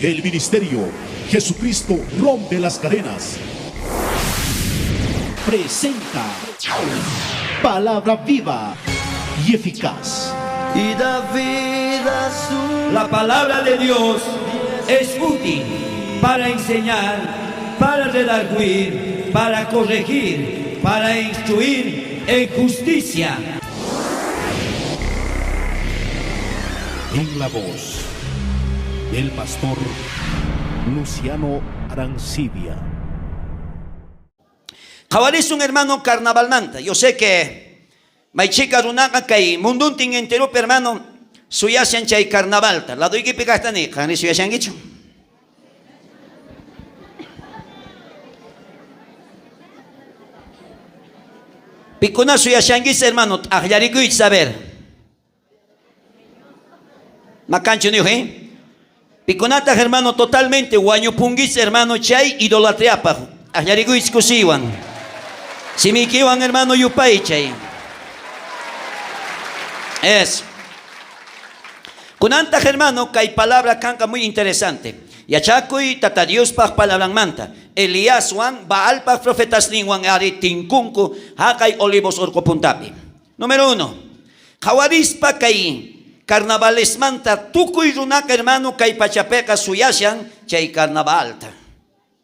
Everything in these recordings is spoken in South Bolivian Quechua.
El ministerio Jesucristo rompe las cadenas presenta Palabra viva y eficaz. Y da vida su La palabra de Dios es útil para enseñar, para redarguir, para corregir, para instruir en justicia. En la voz del pastor Luciano Arancibia. Qhawarisun hermano carnavalmanta. Yo sé que may chhika runaqa kay munduntin enteropi hermano suyashan chay carnavalta. Ladoykipi kajta niy, qanri suyashankichu? Pikuna suyashankis hermano, t'ajllarikuychis a ver. Makanchu niyuq, eh? Pikunataj hermano totalmente wañupunguis hermano chay idolatriapaj. Ajllarikuychis kusiywan. Simiykiwan hermano yupaychay. Es. Kunantaj hermano kay palabra kanqa muy interesante. Yachakuy Tata Diospaj palabranmanta. Eliaswan Baalpaj profetasninwan ari tinkunku jaqay Olivos orqo puntapi. Número uno, qhawarispa kay carnavalesmanta tukuy runaqa hermano kay pachapeqa suyashan chay carnavalta.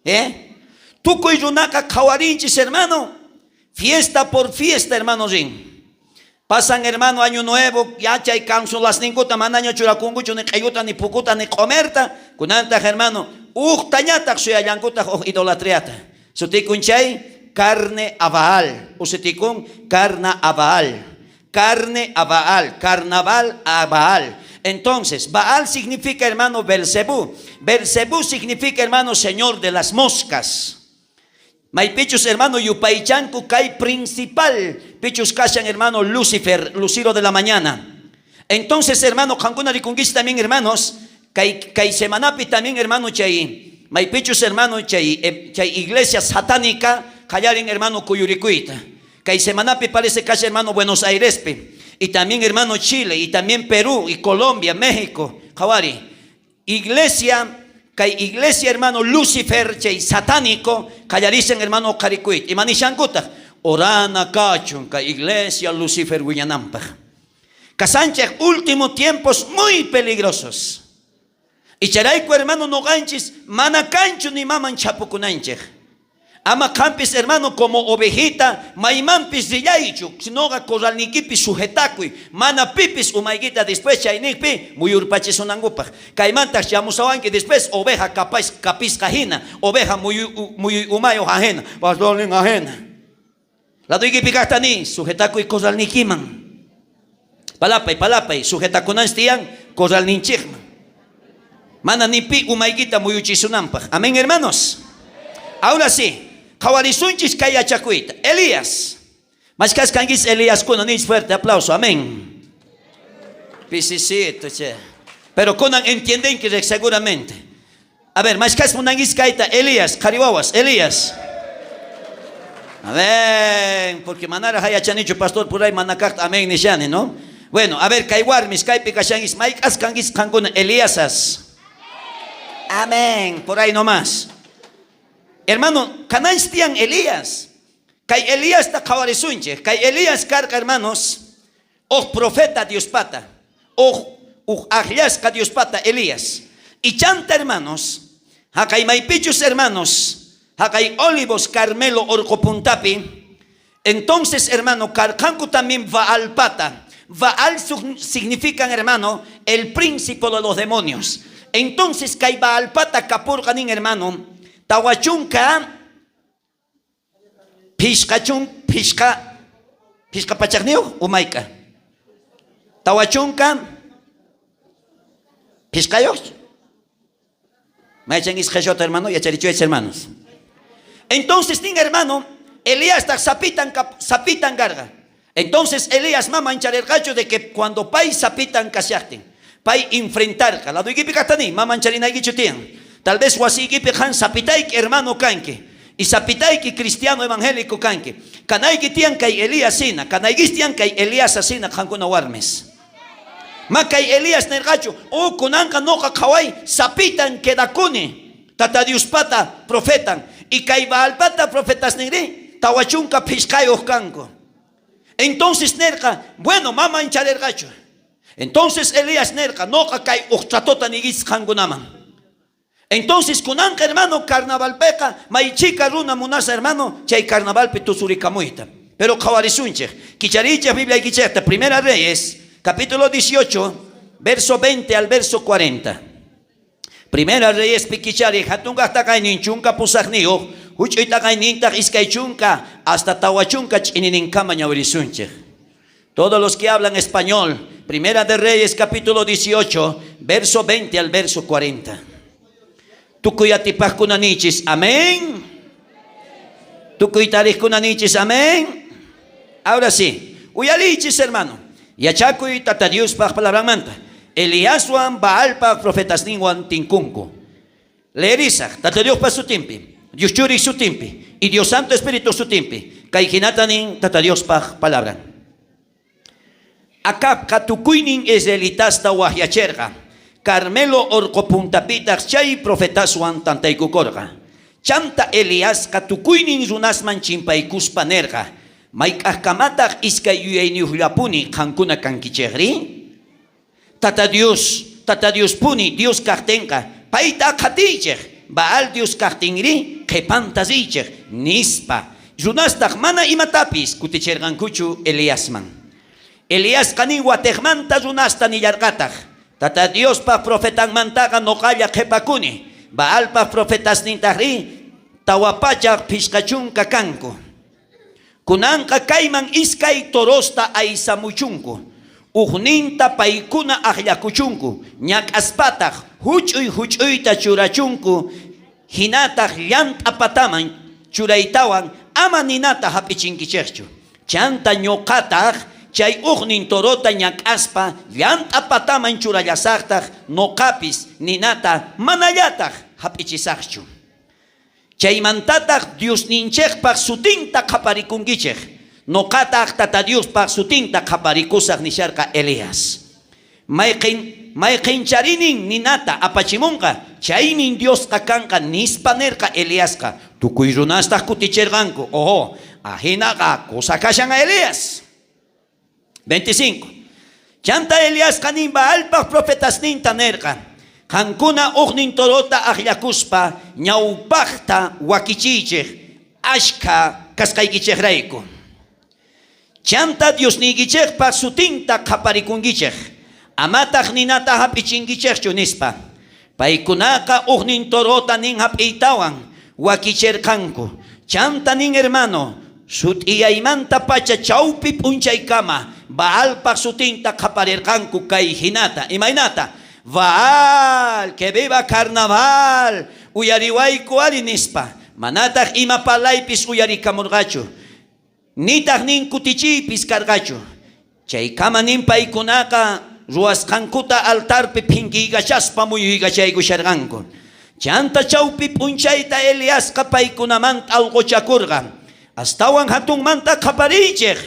¿Eh? Tukuy runaqa qhawarinchis hermano, fiesta por fiesta hermano rin. Pasan hermano año nuevo, ya chay cancionlasninkuta manaña churakunkuchu ni q'elluta ni pukuta ni q'omerta, kunantaq hermano, ujtañataq suyallankutaq uj idolatriata. Sutikun chay carne a Baal, usutikun carna a Baal, carne a Baal, carnaval a Baal. Entonces, Baal significa hermano Belcebú. Belcebú significa hermano señor de las moscas. Maypichus hermano yupaychanku kay principal pichus kashan hermano Lucifer, Lucero de la mañana. Entonces hermano, qankuna rikunkichis también hermanos, kay, kay semanapi también hermano chay, maypichus hermano chay, chay iglesia satánica qallarin hermano kuyurikuyta. Kay semanapi parece kashan hermano Buenos Airespi, y también hermano Chile, y también Perú, y Colombia, México, qhawari. Iglesia, kay iglesia hermano Lucifer chay satánico qallarisen hermano qarikuyta. Imanishankutaq orana kachun kay iglesia Lucifer wiñananpaj. Kasanchej último tiempos muy peligrosos. Y chayrayku hermano noqanchis mana kanchu ni maman chhapukunanchej. Ama qampis hermano como ovejita maymanpis rillaychu, sinoqa corralniykipi sujetakuy, mana pipis umaykita después chayniqpi muyurpachisunankupaj. Kaymantaq chamusawanki después oveja capaz kapisqa hina, oveja muyuy umayuq ajena, pastornin ajena. Ladoykipi kajta niy, sujetakuy corralniykiman. Palapay, palapay, sujetakunanchis tiyan corralninchikman. Mana ni pi umaykita muyuchisunanpaj. Amén, hermanos. Ahora sí, qhawarisunchis kay yachakuyta. Elías. Mashkas kankichis Eliaskuna, niychis fuerte aplauso. Amén. Pisisito, che. Pero kunan entiendenki seguramente. A ver, mashkas munankichis kayta Elías, qhari wawas, Elías. Amén, porque manaraj yachanichu pastor por ahí mana kajta amén nishani, ¿no? Bueno, a ver, kay warmis, kaypi kashankichis, mayk'as kankichis qankuna Eliasas. Amén, por ahí nomás. Hermano, kananchis tiyan Elías. Kay Eliasta qhawarisunchej. Kay Elías karqa, hermanos, uj profeta Diospata, uj ajllasqa Diospata Elías. Y chanta, hermanos, jaqay maypichus, hermanos, jaqay Olivos Carmelo orqo puntapi, entonces, hermano, karqanku también Baalpata. Baal significan, hermano, el príncipe de los demonios. Entonces, kay Baalpata kapurqanin, hermano, tawachunka phishqachun phishqa phishqa pachaqniyuq umayka. Tawachunka phishqayuq. Maychanguis qheshota, hermano, yacharichuech, hermanos. Entonces, nin hermano, Elías sapitan sapitan garga. Entonces Elías mamancharirqachu de que cuando pay sapitan kashaqtin, pay enfrentarqa. Laduykipi kajtani, mamancharinaykichu tiyan. Tal vez wasiykipi qan sapitayki hermano kanki. Y sapitayki cristiano evangélico kanki. Kanayki tiyan kay Elías hina, kanaykis tiyan kay Elías asina qankuna warmis. Makay Elías nerqachu, o kunanqa noqa qhaway sapitan quedakuni. Tata Diospata profetan. Y kay Baalpata profetasninrí 45 kanku. Entonces nerqa, bueno, mama mancharerqachu. Entonces Elías nerqa, noqa kay uj tratota niykichis qankunaman. Entonces kunanqa hermano carnavalpeqa maychika runa munasa hermano chay carnavalpi tusurikamuyta. Pero qhawarisunchej. Kichariychej Bibliaykichejta, Primera Reyes, capítulo 18, verso 20 al verso 40. Primera Reyes pikichari jatunkaj taqaynin 18, huch'uy taqaynintaq 20 hasta 40 ch'inininkama ñawirisunchej. Todos los que hablan español, Primera de Reyes capítulo 18, verso 20 al verso 40. Tukuy atipajkuna niychis, amén. Tukuy tarejkuna niychis, amén. Ahora sí, uyariychis hermano. Yachakuy Tata Diospaj palabranmanta. Eliaswan Baalpa profetasninwan tinkunku. Leerisaj, Tata Diospa sutinpi, Dios Churi sutinpi, y Dios Santo Espíritu sutinpi. Kay jinata nin Tata Diospaj palabran. Acabqa tukuynin israelitasta wajyacherqa. Carmelo orqo puntapitaq chay profetaswan tantaykukorqa. Chanta Eliasqa tukuynin runasman chimpaykuspa nerqa. Mayk'ajkamataq iskay yuyayniyuqllapuni qankuna kankichejri? Tata Dios, Tata Diospuni Dios kajtenqa, payta qhatiychej, Baal Dios kajtinri qhepanta riychej, nispa. Runastaq mana imatapis kuticherqankuchu Eliasman. Eliasqa nin watejmanta runasta nillarqataj. Tata Diospa profetanmantaqa noqalla qhepakuni. Baalpa profetasnintajri 450 kanku. Kunanqa kayman iskay torosta aysamuchunku. Ujninta paykuna ajllakuchunku. Ñak'aspataq huch'uy huch'uyta churachunku. Hinataq llant'a pataman churaytawan ama ninata hap'ichinkichejchu. Chanta ñuqataq chay ujnin torota ñak'aspa llant'a pataman churallasaqtaq noqapis ninata manallataq hap'ichisaqchu. Chaymantataq Diosninchejpaj sutinta qhaparikunkichej. Noqataq Tata Diospaj sutinta qhaparikusaq nisharqa Elías. Mayqencharinin ninata apachimunqa, chaymin Diosqa kanqa nispa nerqa Eliasqa. Tukuy runastaq kuticherqanku. Ojo, ajinaqa kusa kashan Elías. 25. Chanta Eliasqa nin Baalpaj profetasninta nerqa. Qankuna ujnin torota ajllakuspa ñawpajta wakichiychej ashkha kasqaykichejrayku. Chanta Diosniykichejpa sutinta qhaparikunkichej. Amataq ninata hap'ichinkichejchu nispa. Paykunaqa ujnin torota nin hap'iytawan wakicherqanku. Chanta nin hermano, sut'iyaymanta pacha chawpi p'unchaykama Baalpaj sutinta qhaparerqanku kay hinata. Imaynata? Baal, que viva carnaval, uyariwayku ari nispa. Manataq ima palaypis uyarikamurqachu. Nitaq nin kutichiypis karqachu. Chaykama nin paykunaqa ruwasqankuta altarpi phinkiykachaspa muyuykachaykusharqanku. Chanta chawpi p'unchayta Eliasqa paykunamanta alqochakurqa. Astawan hatunmanta qhapariychej.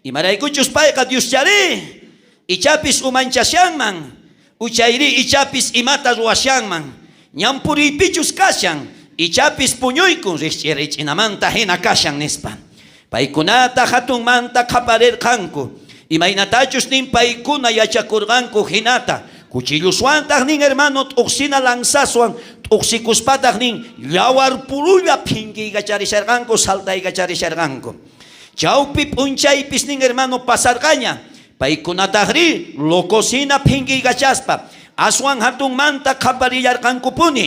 Imaraykuchus payqa Dioschari. Ichapis umanchashanman. Uchayri ichapis imata ruwashanman. Ñampuriypichus kashan. Ichapis puñuykun rijch'irich'inamanta hina kashan nispa. Paykunata hatunmanta qhaparerqanku. Imaynatachus nin paykuna yachakurqanku hinata. Cuchilluswantaq nin hermano t'uqsina lanzaswan t'uqsikuspataq nin yawar purulla phinkiykacharishasqanku saltaykacharisharqanku. Chawpi p'unchaypis nin hermano pasarqaña. Paykunatajrí locosina phinkiykachaspa aswan hatunmanta qhaparillarqankupuni.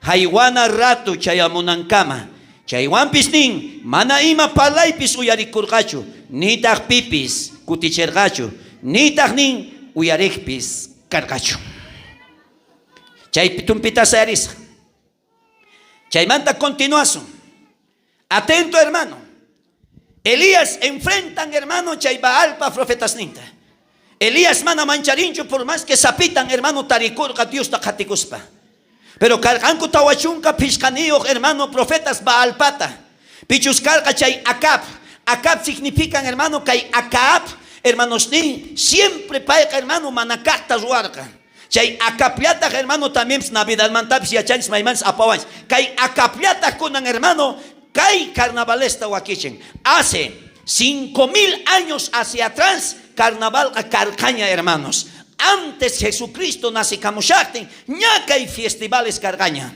Haywana rato chayamunankama. Chaywanpis nin mana ima palaypis uyarikurqachu, nitaq pipis kuticherqachu, nitaq nin uyarejpis karqachu. Chaypi tumpita sayarisa. Chaymanta continuasun. Atento hermano. Elías enfrentan hermano chay Baalpa profetasninta. Elías mana mancharinchu por más que sapitan hermano tarikurqa Diosta qhatikuspa. Pero karqanku 45 hermano profetas Baalpata. Pichus karqa chay Acab. Acab significan hermano kay Acab. Hermanosníy, siempre payqa hermano mana kajta ruwarqa. Chay Acabllataj hermano también Navidadmantapis yachanchis maymanchis apawanchis. Kay Acabllataj kunan hermano kay carnavalesta wakichin. Hace 5000 años hacia atrás carnavalqa karqaña hermanos. Antes Jesucristo nacikamushajtin ña kay festivales karqaña.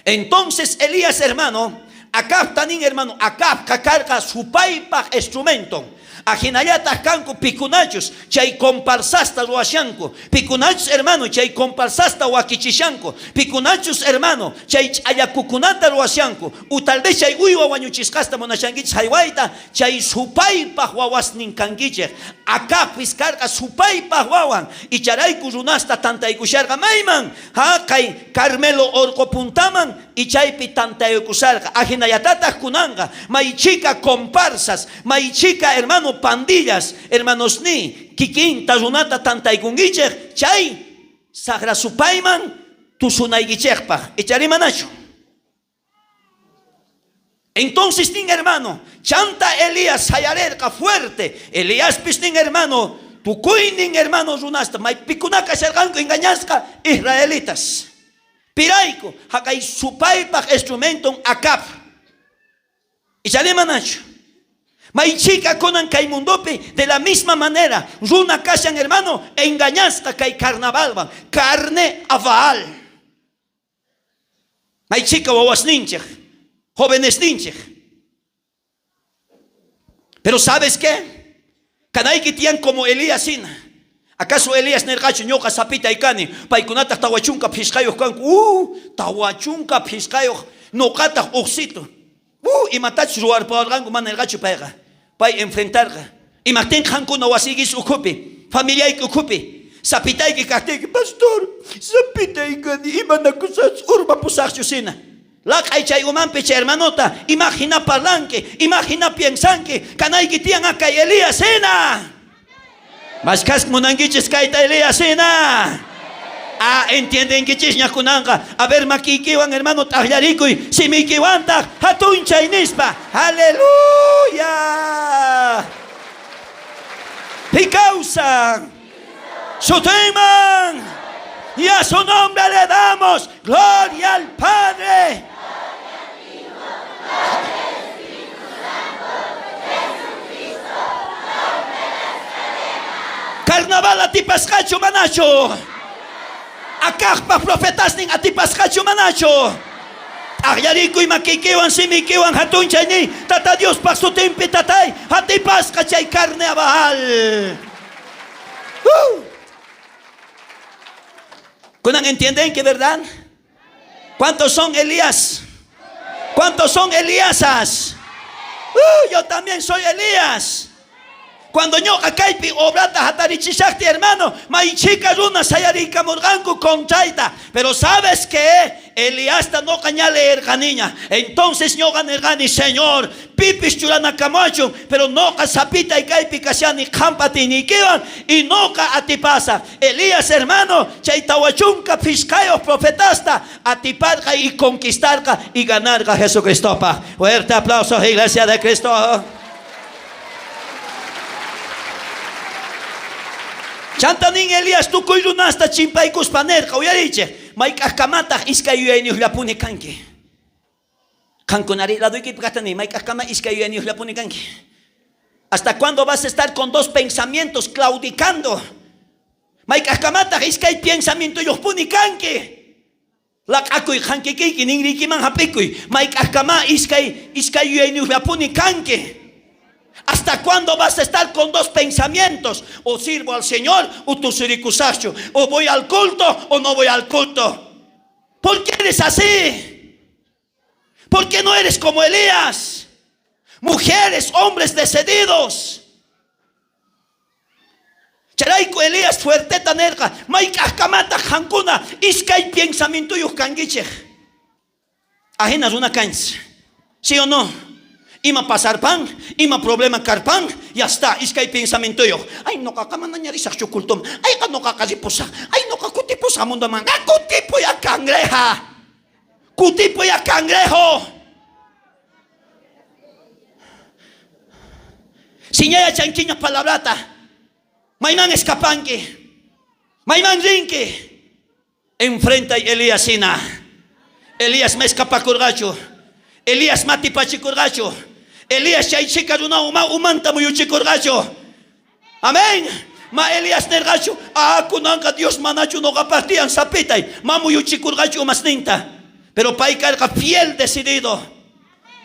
Entonces Elías hermano, Acabta nin hermano, Acabqa karqa supaypaj instrumenton. Ajinallataj kanku pikunachus chay comparsasta ruwashanku. Pikunachus hermano chay comparsasta wakichishanku. Pikunachus hermano chay ch'allakukunata ruwashanku. U tal vez chay uywa wañuchisqasta munashankichis jaywayta, chay supaypaj wawasnin kankichej. Acabpis karqa supaypaj wawan. Icharayku runasta tantaykusharqa mayman Jaqay Carmelo orqo puntaman y chaypi tantaykusharqa. Ajinallatataj kunanqa may chhika comparsas, may chhika hermano pandillas, hermanosní, kikinta runata tantaykunkichej chay sajra supayman tusunaykichejpaj. Icharí manachu? Entonces nin hermano, chanta Elías sayarerqa fuerte. Eliaspis nin hermano, tukuynin hermano runasta, maypikuna kasharqanku engañasqa israelitas. Pirayku, jaqay supaypaj instrumenton Acab. Icharí manachu? May chhika kunan kay mundopi de la misma manera runa kashan hermano engañasqa kay carnavalwan, carne a Baal. May chhika wawasninchej, jovenesninchej. Pero ¿sabes qué? Kanayki tiyan como Elías hina. ¿Acaso Elías nerqachu ñoqa sapitay kani? Paykunataj 45 kanku. 40 phisqayoj, noqataj ujsito. Imatachus ruwarpawarqanku mana nerqachu payqa. Pay enfrentarqa. Imajtin qankuna wasiykis ukhupi, familiayki ukhupi, sapitayki kajtiyki, pastor, sapitay kani, imanakusas urmapusajchu sina. Laq'ay chay umanpi chay hermanota, imajina parlanki, imajina piensanki, kanayki tiyan akay Elías hina. Mashkhas munankichis kayta Elías hina. Ah, entiendenkichisña kunanqa. A ver, makiykiwan hermano t'ajllarikuy, simiykiwantaj jatunchay nispa. Aleluya. Pi kawsan sutinman. Y a su nombre le damos gloria al Padre. Carnaval atipasqachu manachu? Acabpa profetasnin atipasqachu manachu? T'ajllarikuy makiykiwan simiykiwan jatunchay niy, Tata Diospaj sutinpi tatay atipasqa chay carne a Baal. Kunan entiendenki, verdad? ¿Cuántos son Elías? ¿Cuántos son Elíasas? Yo también soy Elías. Cuando ñoqa kaypi obrata jatarichishajti, hermano, may chhika runa sayariykamurqanku contrayta. Pero ¿sabes qué? Eliasta noqa ña leerqaniña. Entonces ñoqa nerqani, Señor, pipis churanakamuachun, pero noqa sapitay kaypi kashani qhampa atiyniykiwan y noqa atipasaj. Elías, hermano, chay 45 profetasta atiparqa y conquistarqa y ganarqa Jesucristopaj. Fuerte aplauso, Iglesia de Cristo. Chanta nin Elías tukuy runasta chimpaykuspa nerqa, uyariychej, mayk'ajkamataj iskay yuyayniyojllapuni kanki? Qankunari ladoykipi kajta niy, mayk'ajkama iskay yuyayniyojllapuni kanki? ¿Hasta cuándo vas a estar con dos pensamientos claudicando? Mayk'ajkamataj iskay pensamientoyojpuni kanki? Laq'akuy qhankikiyki ninriykiman jap'ikuy. Mayk'ajkama iskay iskay yuyayniyojllapuni kanki? ¿Hasta cuándo vas a estar con dos pensamientos? O sirvo al Señor o tusurikusajchu. O voy al culto o no voy al culto. ¿Por qué eres así? ¿Por qué no eres como Elías? Mujeres, hombres decididos. Chayrayku Elías fuerteta nerqa, mayk'ajkamataj qankuna iskay pensamientoyoj kankichej? Ajina runa kanchis. ¿Sí o no? Ima pasarpan, ima problema karpan, ya está, iskay pensamientoyoj. Ay, noqaqa manaña risajchu cultoman. Ayqa noqaqa ripusaj. Ay, noqa kutipusaj mundoman. Ah, kutipuy a cangreja. Kutipuy a cangrejo. Si ña yachankiña palabrata, Mayman escapanki? Mayman rinki? Enfrentay Elías hina. Elías ma escapakurqachu. Elías ma tipachikurqachu. Elías chay chhika runawan ma umanta muyuchikurqachu. Amén. Ma Elías nerqachu, ah, kunanqa Dios manachu noqapaj tiyan sapitay, ma muyuchikurqachu umasninta. Pero pay karqa fiel decidido.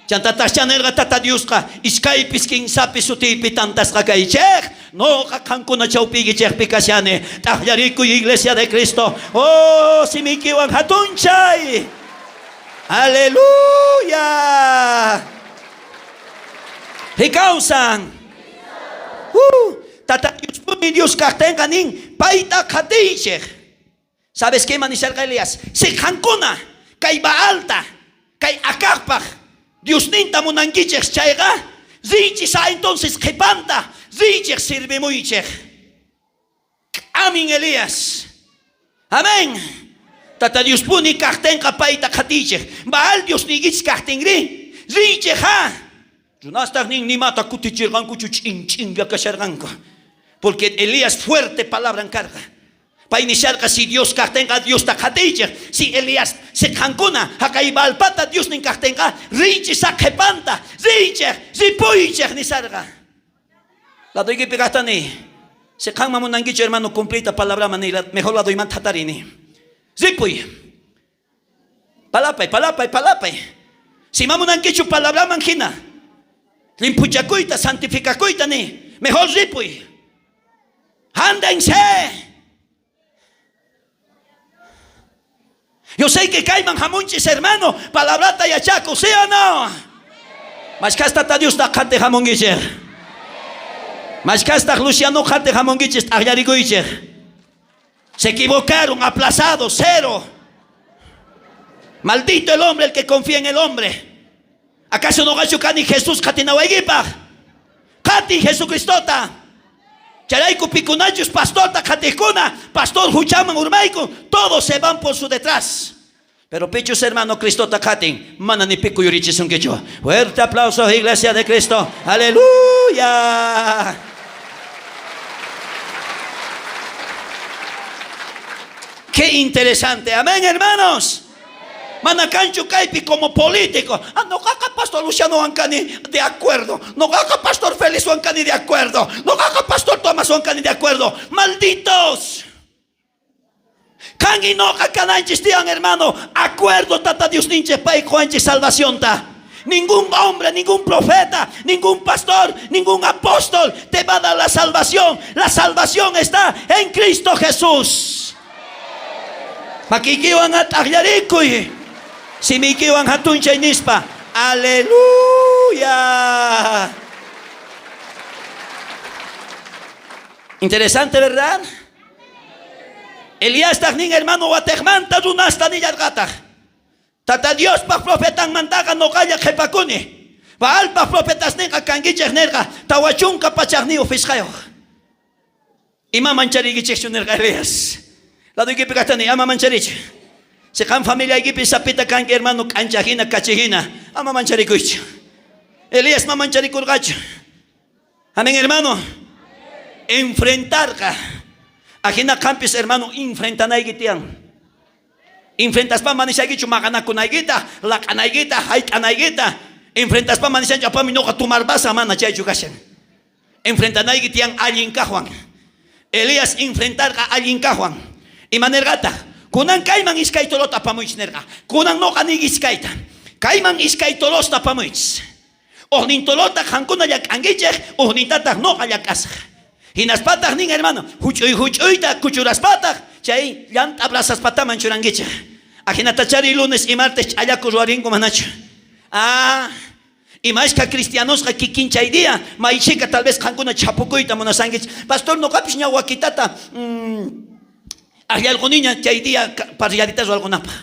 Chantatajchá nerqa Tata Diosqa, iskaypis kinsapis sutiypi tantasqa kaychej, noqa qankuna chawpiykichejpi kashani. T'ajllarikuy Iglesia de Cristo. Oh, simiykiwan jatunchay. Aleluya. Rikawsan. Tata Diospuni Dios kajtenqa nin, payta qhatiychej. ¿Sabes qué ima nisharqa Elías? Si qankuna kay Baalta, kay Acabpaj Diosninta munankichej chayqa, riychis a entonces qhepanta, riychej sirvimuychej. Amin Elías. Amén. Tata Diospuni kajtenqa payta qhatiychej. Baal Diosniykichis kajtinrí, riychej ha. Runastaj nin nimata kuticherqankuchu ch'in ch'inlla kasharqanku. Porque Elías fuerte palabran karqa. Pay nisharqa si Dios kajtenqa Diosta qhatiychej. Si Elías, si qankuna jaqay Baalpata Diosnin kajtenqa riychis ha qhepanta, riychej, ripuychej nisharqa. Ladoykipi kajta niy. Si qanman munankichu hermano cumpliyta palabraman niy, mejor ladoymanta jatarini. Ripuy. Palapay, palapay, palapay. Si ma munankichu palabraman jina, limphuchakuyta, santificakuyta ni, mejor ripuy. Ándense. Yo sé que kayman jamunchis hermano, palabrata yachaku, ¿sí o no? Mashkhasta Tata Diosta qhati jamunkichej. Mashkhastaj Luciano qhati jamunkichis t'ajllarikuychej. Se equivocaron, aplazado, cero. Maldito el hombre el que confía en el hombre. ¿Acaso noqachu kani Jesús qhatinawaykipaj? Qhati Jesucristota. Chayrayku pikunachus pastorta qhatejkuna, pastor juchaman urmayku, todos se van por su detrás. Pero pichus hermano Cristota qhatin, mana ni pi kuyurichisunkichu. Fuerte aplauso, Iglesia de Cristo. Aleluya. Qué interesante. Amén, hermanos. Mana kanchu kaypi como político. Ah, noqaqa pastor Luciano kani de acuerdo. Noqaqa pastor Félix kani de acuerdo. Noqaqa pastor Tomás kani de acuerdo. Malditos. Qan y noqa kananchis tiyan, hermano. Acuerdo Tata Diosninchis pay qowanchis salvacionta. Ningún hombre, ningún profeta, ningún pastor, ningún apóstol te va a dar la salvación. La salvación está en Cristo Jesús. Makiykiwan at'ajllarikuy. Simiykiwan jatunchay nispa. Aleluya. Interesante, ¿verdad? Eliastaj nin hermano watejmanta runasta nillarqataj. Tata Diospaj profetanmantaqa noqalla qhepakuni. Baalpaj profetasnenqa kankichej nerqa 40 pachajniyoj phishqayoj. Ima manchariykichejchu nerqa Elías. Ladoykipi kajta ama mancharichu. Si qan familiaykipi sapita kanki hermano k'ancha jina kachi jina, ama mancharikuychu. Elías ma mancharikurqachu. Amén, hermano. Enfrentarqa. Ajina qampis hermano enfrentanayki tiyan. Enfrentaspa manishaykichu maqanakunaykita, laq'anaykita, hayt'anaykita. Enfrentaspa manishanchu apami noqa tumarbasa mana chaychu kashan. Enfrentanayki tiyan allin kajwan. Elías enfrentarqa allin kajwan. Ima nerqataj? Kunan kayman iskay torota apamuychis nerqa. Kunan noqa niyki iskayta. Kayman iskay torosta apamuychis. Ujnin torota qankuna llak'ankichej, ujnintataj noqa llak'asaj. Hinaspataj nin hermano, juch'uy juch'uyta kuchuraspataj chay llant'a brasaspataman churankichej. Ajinatachari lunes y martes ch'allaku ruwarinku manachu. Ah, imashka cristianosqa kikin chay día, may chhika tal vez qankuna chhapukuyta munasankichej. Pastor, noqapis ña wakitata ajllarqoniña chay día parrilladita ruwarqonapaj.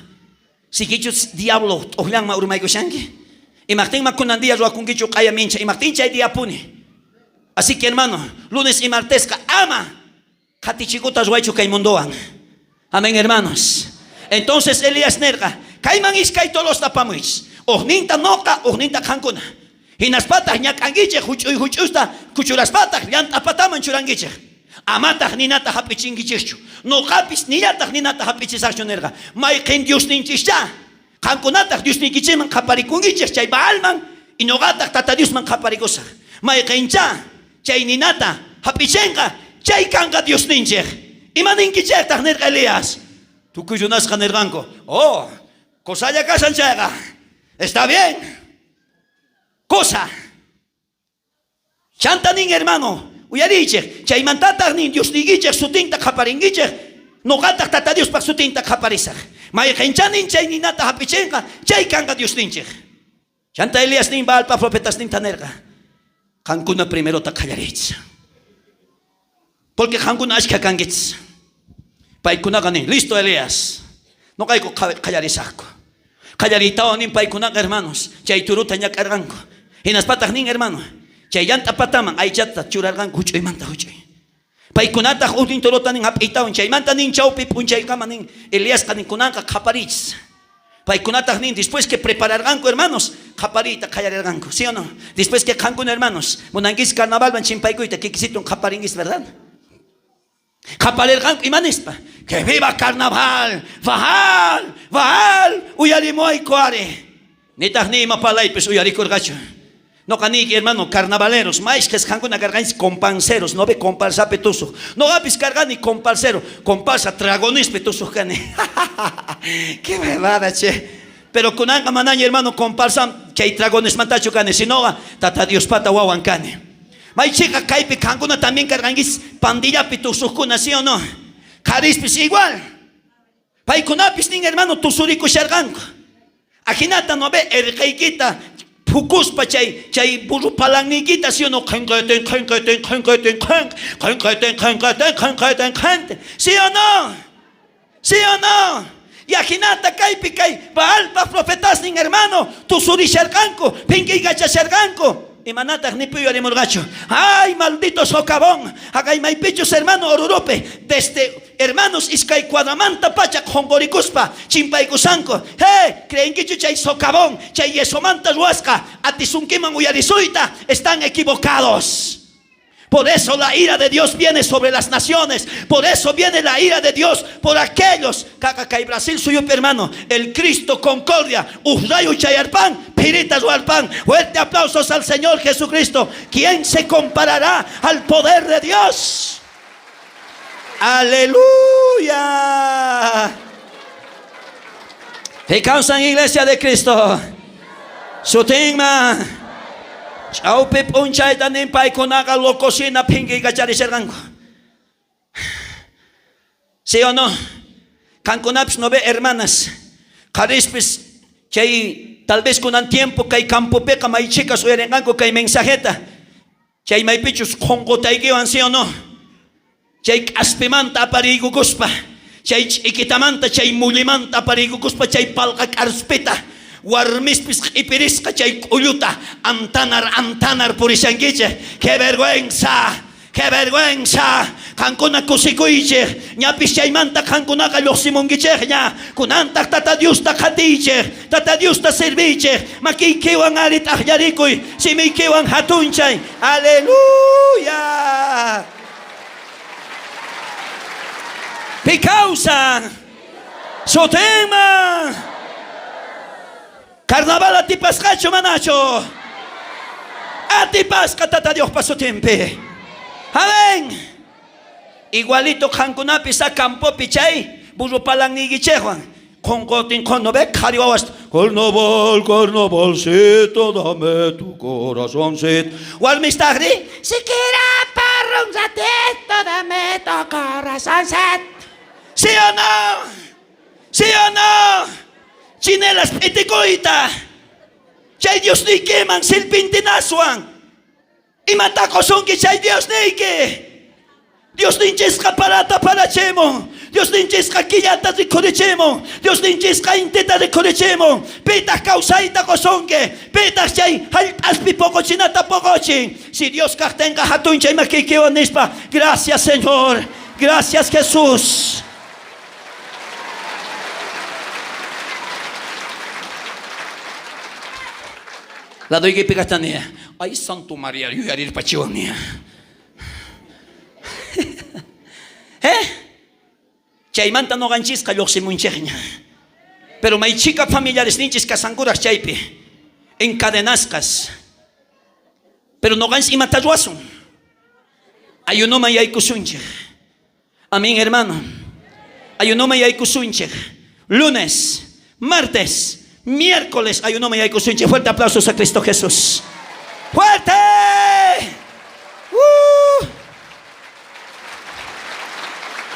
Sikichus diablo t'ojllanman urmaykushanki. Imajtinma kunan día ruwakunkichu q'aya mincha, imajtin chay diapuni. Así que hermano, lunes y martesqa ama qhatichikuta ruwaychu kay mundowan. Amén, hermanos. Entonces Elías nerqa, kayman iskay torosta apamuychis. Ujninta noqa, ujninta qankuna. Hinaspataj ñak'ankichej juch'uy juch'usta kuchuraspataj llant'a pataman churankichej. Amataj ninata jap'ichinkichejchu. Noqapis nillataj ninata jap'ichisajchu nerqa. Mayqen Diosninchischá. Qankunataj Diosniykichejman qhaparikunkichej chay Baalman y noqataj Tata Diosman qhaparikusaj. Mayqenchá chay ninata jap'ichenqa, chay kanqa Diosninchej. Ima ninkichejtaj? nerqa Elías. Tukuy runasqa nerqanku, Oh, cosalla kashan chayqa. Está bien. Cosa. Chanta nin, hermano, uyariychej, chaymantataj nin, Diosniykichej sutinta qhaparinkichej, noqataj Tata Diospaj sutinta qhaparisaj. Mayqenchá nin chay ninata jap'ichenqa, chay kanqa Diosninchej. Chanta Elías nin Baalpa profetasninta nerqa, qankuna primerota qallariychis. Porque qankuna ashkha kankichis. Paykunaqa nin, listo Elías, noqayku qallarisajku. Qallariytawan nin paykunaqa, hermanos, chay turuta ñak'arqanku. Hinaspataj nin, hermano, chay llant'a pataman aychata churarqanku juch'uymanta juch'uy. Paykunataj ujnin turuta nin jap'iytawan, chaymanta nin chawpi p'unchaykama nin, Eliasqa nin kunanqa qhapariychis. Paykunataj nin, después que prepararqanku, hermanos, qhapariyta qallarerqanku, ¿sí o no? Después que qankuna, hermanos, munankichis carnavalman chimpaykuyta, kikisitun qhaparinkichis, ¿verdad? Qhaparerqanku, ima nispa? Que viva carnaval, Baal, Baal, uyarimuwayku ari. Nitaj ni ima palaypis uyarikorqachu. Noqa niyki, hermano, carnavaleros, mayshqes qankuna karqanchis companceros, no ve comparsapi tusuj. Noqapis karqani comparsero, comparsa tragonispi tusuj kani. Qué huevada, che. Pero kunanqa manaña, hermano, comparsa chay tragonismantachu kani, sinoqa Tata Diospata wawan kani. May cheqa kaypi qankuna también karqankichis pandillapi tusujkuna, sí o no? Qharispis igual. Paykunapis nin, hermano, tusurikusharqanku. Ajinata no ve erqeykita phukuspa chay chay burro palanniykita, sí o no? Qhenqetin, qhenqetin, qhenqetin, qhen, qhenqetin, qhenqetin, qhenqetin, qhente. ¿Sí o no? ¿Sí o no? Y ajinata kaypi kay Baalpa profetasnin, hermano, tusurisharqanku, phinkiykachasharqanku. Imanataj ni pi uyarimorqachu. Ay, maldito socavón. Jaqay maypichus, hermano, Oruropi, desde Hermanos, iskay cuadramanta pacha qhonqorikuspa chimpaykusanku. He, creenkichu chay socavón, chay yesomanta ruwasqa atisunkiman uyarisuyta? Están equivocados. Por eso la ira de Dios viene sobre las naciones. Por eso viene la ira de Dios por aquellos. Kay Brasil suyupi, hermano. El Cristo Concordia. Uj rayu chayarpan, phirita ruwarpan. Fuerte aplausos al Señor Jesucristo. ¿Quién se comparará al poder de Dios? Aleluya. Pi kawsan Iglesia de Cristo? Sutinman. Ch'awpi p'unchayta nin paykunaqa locosina phinkiykacharishirqanku. ¿Sí o no? Qankunapis no ve, hermanas. Qharispis chay tal vez kunan tiempo kay campopiqa may chhikas uyarinqanku kay mensajeta. Chay maypichus qhonqotaykiwan, sí o no? Chay k'aspimanta apariykukuspa, chay ch'ikitamanta, chay mullimanta apariykukuspa, chay palqa k'arspita, warmispis q'ipirisqa chay k'ulluta antanar antanar purishankichej. ¡Qué vergüenza! ¡Qué vergüenza! Qankuna kusikuychej, ñapis chaymanta qankunaqa llojsimunkichejña. Kunantaj Tata Diosta qhatiychej, Tata Diosta sirviychej, makiykiwan ari t'ajllarikuy, simiykiwan jatunchay. Aleluya. Pi kawsan? Sutinman. Carnaval atipasqachu manachu? Atipasqa Tata Diospa sutinpi. Amén. Igualito qankunapis a campopi chay burro palanniykichejwan qhonqotin qhono ve qhari wawas carnaval, carnavalcito, dame tu corazoncito. Warmistajri Siquiera por un ratito dame tu corazoncito. ¿Sí o no? ¿Sí o no? Chinelas p'itikuyta chay Diosniykiman silpintinaswan. Imata qosunki chay Diosniyki? Diosninchisqa parata parachimun. Diosninchisqa killata rikhurichimun. Diosninchisqa intita rikhurichimun. Pitaj kawsayta qosunki? Pitaj chay jallp'aspi poqochinata poqochin? Si Dios kajtenqa jatunchay makiykiwan nispa, gracias Señor, gracias Jesús. Ladoykipi kajta niya, ay Santo María yuyarirpachiwan niya. Eh? Chaymanta noqanchisqa llojsimunchejña. Pero may chhika familiaresninchis kasankuraj chaypi, encadenasqas. Pero noqanchis imata ruwasun? Ayunoman yaykusunchej. Amén, hermano. Ayunoman yaykusunchej. Lunes, martes, miércoles ayunoman yaykusunchej. Fuerte aplausos a Cristo Jesús. ¡Fuerte!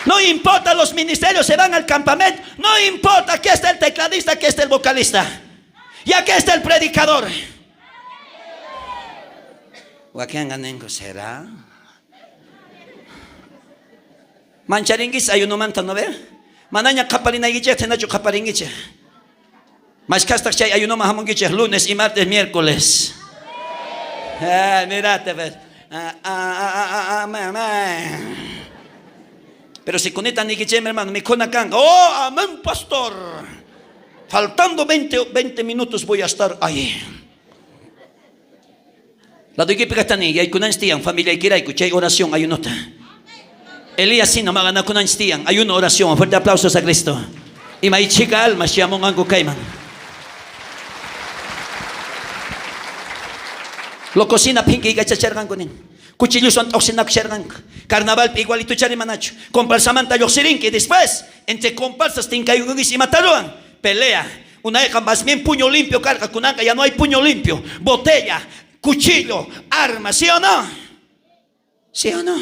No importa, los ministerios se van al campamento. No importa, aquí está el tecladista, aquí está el vocalista. Y aquí está el predicador. Wakenqa ninku, será? Mancharinkichis ayunomanta, no ve? Manaña qhaparinaykichejta jinachu qhaparinkichej. Mashkhastaj chay ayunoman jamunkichej lunes y martes, miércoles. Ah, mirate, pues. Ah, ah, ah, ah, ah, Pero si conectan niykichej, hermano, mikhuna kanqa. Oh, amén, pastor. Faltando 20 minutos voy a estar ahí. Ladoykipi kajta niy, yaykunanchis tiyan familiaykirayku chay oración ayunota. Elías sina maqanakunanchis tiyan ayuno oración. Fuerte aplausos a Cristo. Y may chhika almas chayamonqanku kayman. Locosina phinkiykachacharqanku nin. Cuchilloswan t'ojsinakusharqanku. Carnavalpi igualituchari manachu. Comparsamanta llojsirinki después entre comparsas tinkaykunkis imata ruwan. Pelea. Unayqa más bien puño limpio karqa, kunanqa ya no hay puño limpio. Botella, cuchillo, arma, ¿sí o no? ¿Sí o no?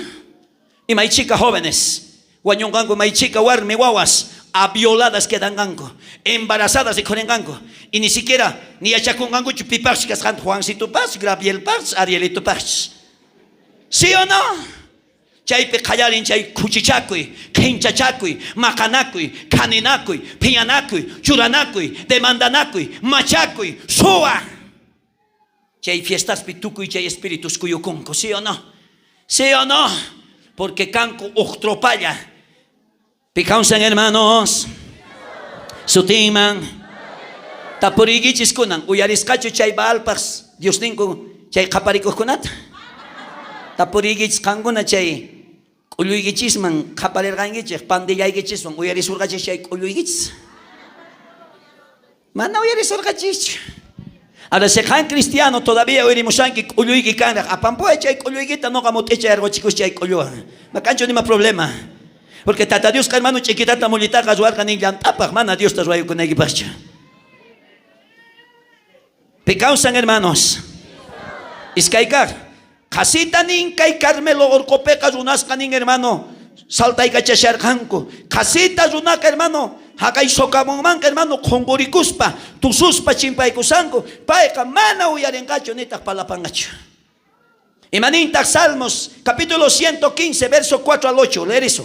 Y may chhika jóvenes, wañonqanku may chhika warmi wawas, a violadas quedanqanku, embarazadas rikhurenqanku, y ni siquiera ni yachakunqankuchu pipajchus kasqanta, Juancitopajchus, Gravielpajchus, Arielitopajchus. ¿Sí o no? Chaypi qallarin chay khuchichakuy, qhenchachakuy, maqanakuy, khaninakuy, phiñanakuy, churanakuy, demandanakuy, machakuy, suwa. Chay fiestaspi tukuy chay espíritus kuyukunku, ¿sí o no? ¿Sí o no? Porque kanku uj tropalla. Pi kawsan, hermanos? Sutinman. Tapuriykichis kunan, uyarisqachu chay Baalpaj diosninku chay qhaparikojkunata? Tapuriykichis qankuna chay k'ulluykichisman qhaparerqankichej, pandillaykichiswan uyarisurqachis chay k'ulluykichis? Mana uyarisurqachischu. Ahora, si qan cristiano todavía uyarimushanki k'ulluyki kanraj, apampuway chay k'ulluykita, noqa mut'icha yarqochikus chay k'ulluwan. Makanchu nima problema. Porque Tata Diosqa, hermano, ch'ikitata mullitaqa ruwarqa nin llant'apaj, mana Diosta ruwaykunaykipajchu. Pi kawsan, hermanos? Iskay kaj. Qhasita nin kay Carmelo orqopeqa runasqa nin, hermano, saltaykachasharqanku. Qhasita runaqa, hermano, jaqay socavonmanqa, hermano, qhonqorikuspa, tususpa chimpaykusanku. Payqa mana uyarinqachu nitaj palapanqachu. Imanintaq Salmos, capítulo 115, verso 4 al 8, leer eso.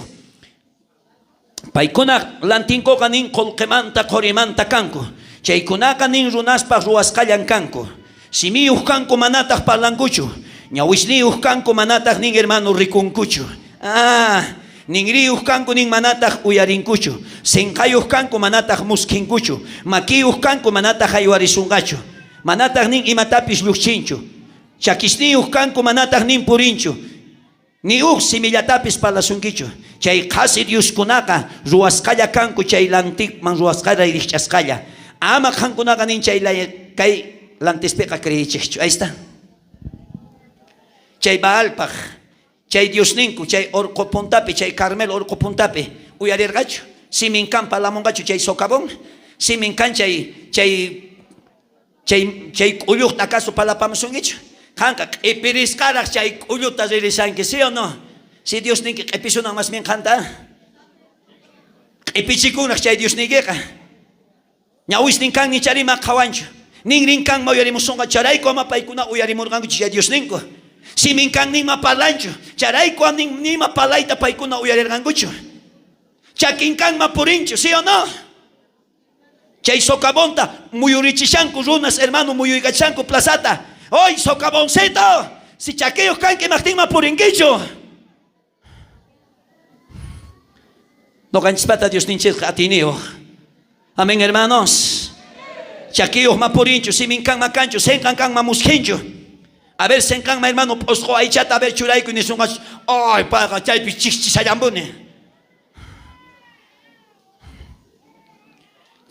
Paykuna lantinkoqa nin qolqemanta qorimanta kanku. Chaykunaqa nin runaspaj ruwasqallan kanku. Simiyuj kanku manataj parlankuchu. Ñawisniyuj kanku manataj nin, hermano, rikunkuchu. Ah, ninriyuj kanku nin manataj uyarinkuchu. Senqayuj kanku manataj muskhinkuchu. Makiyuj kanku manataj jaywarisunqachu. Manataj nin imatapis llujchinchu. Chakisniyuj kanku manataj nin purinchu. Ni uj simillatapis parlasunkichu. Chay qhasi dioskunaqa ruwasqalla kanku chay lantiman ruwasqalla rijch'asqalla. Ama qankunaqa nin chay kay lantispiqa creeychejchu. Ahí está. Chay Baalpaj, chay diosninku, chay orqo puntapi, chay Carmelo orqo puntapi, uyarerqachu? Simin kan parlamonqachu chay socavón? Simin kan chay chay chay chay k'ullujta acaso parlapamusunkichu? Qanqa q'ipirisqaraj chay k'ulluta ririshanki, ¿sí o no? Si Diosninki q'ipisunan más bien qanta. Q'ipichikunraj chay Diosniykiqa. Ñawisnin kan nicharima qhawanchu. Ninrin kan ma uyarimusonqa, charayku ama paykuna uyarimurqankuchu chay Diosninku. Simin kan nima parlanchu, charayku am nima parlayta paykuna uyarerqankuchu. Chakin kan ma purinchu, ¿sí o no? Chay socavonta muyurichishanku runas, hermano, muyuykachishanku plazata. ¡Oy, socavoncito! Si chakiyuj kanki imajtinma purinkichu. Noqanchispata Diosninchikqa atiyniyuq. Amén, hermanos. Chakiyuq ma purinchu, simin kan ma kanchu, senqan kan ma muskhinchu. A ver, senqan ma, hermano, p'usqu aychata a ver churaykuy nisunqachu. Ay, payqa chaypi chikchishallampuni.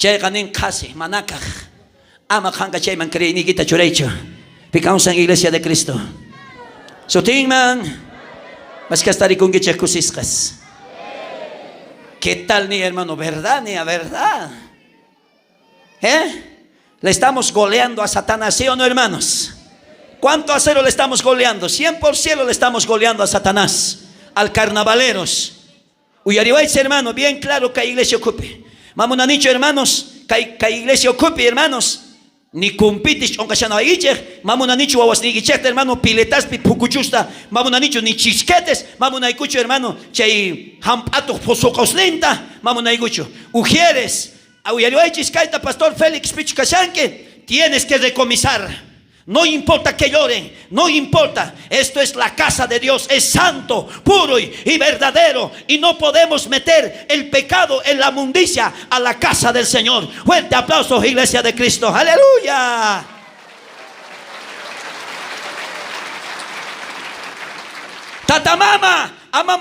Chayqa nin qhasi, manakaj. Ama qanqa chayman creeyniykita churaychu. Pi kawsan Iglesia de Cristo. Sutinman mashkhas tarikunkichej kusisqas. ¿Qué tal ni hermano? ¿Verdad ni a verdad? ¿Eh? Le estamos goleando a Satanás, ¿sí o no, hermanos? ¿Cuánto a cero le estamos goleando? 100 por cielo le estamos goleando a Satanás, al carnavaleros. Uyariwaychis, hermano, bien claro que iglesia ocupe. Mamunanicho, hermanos, kay iglesia ocupe, hermanos. Ni kumpitis ch'onqashanawaykichej, mamunanichu wawasniykichejta, hermano, piletaspi phukuchusta, mamunanichu ni chisquetes, mamunaykuchu, hermano, chay jamp'atoj phosoqosninta, mamunaykuchu. Ujieres, uyariwaychis kayta, pastor Félix pichu kashanki, tienes que recomisar. No importa que lloren, no importa. Esto es la casa de Dios, es santo, puro y verdadero. Y no podemos meter el pecado en la mundicia a la casa del Señor. Fuerte aplauso, Iglesia de Cristo. Aleluya. Tata mama, ama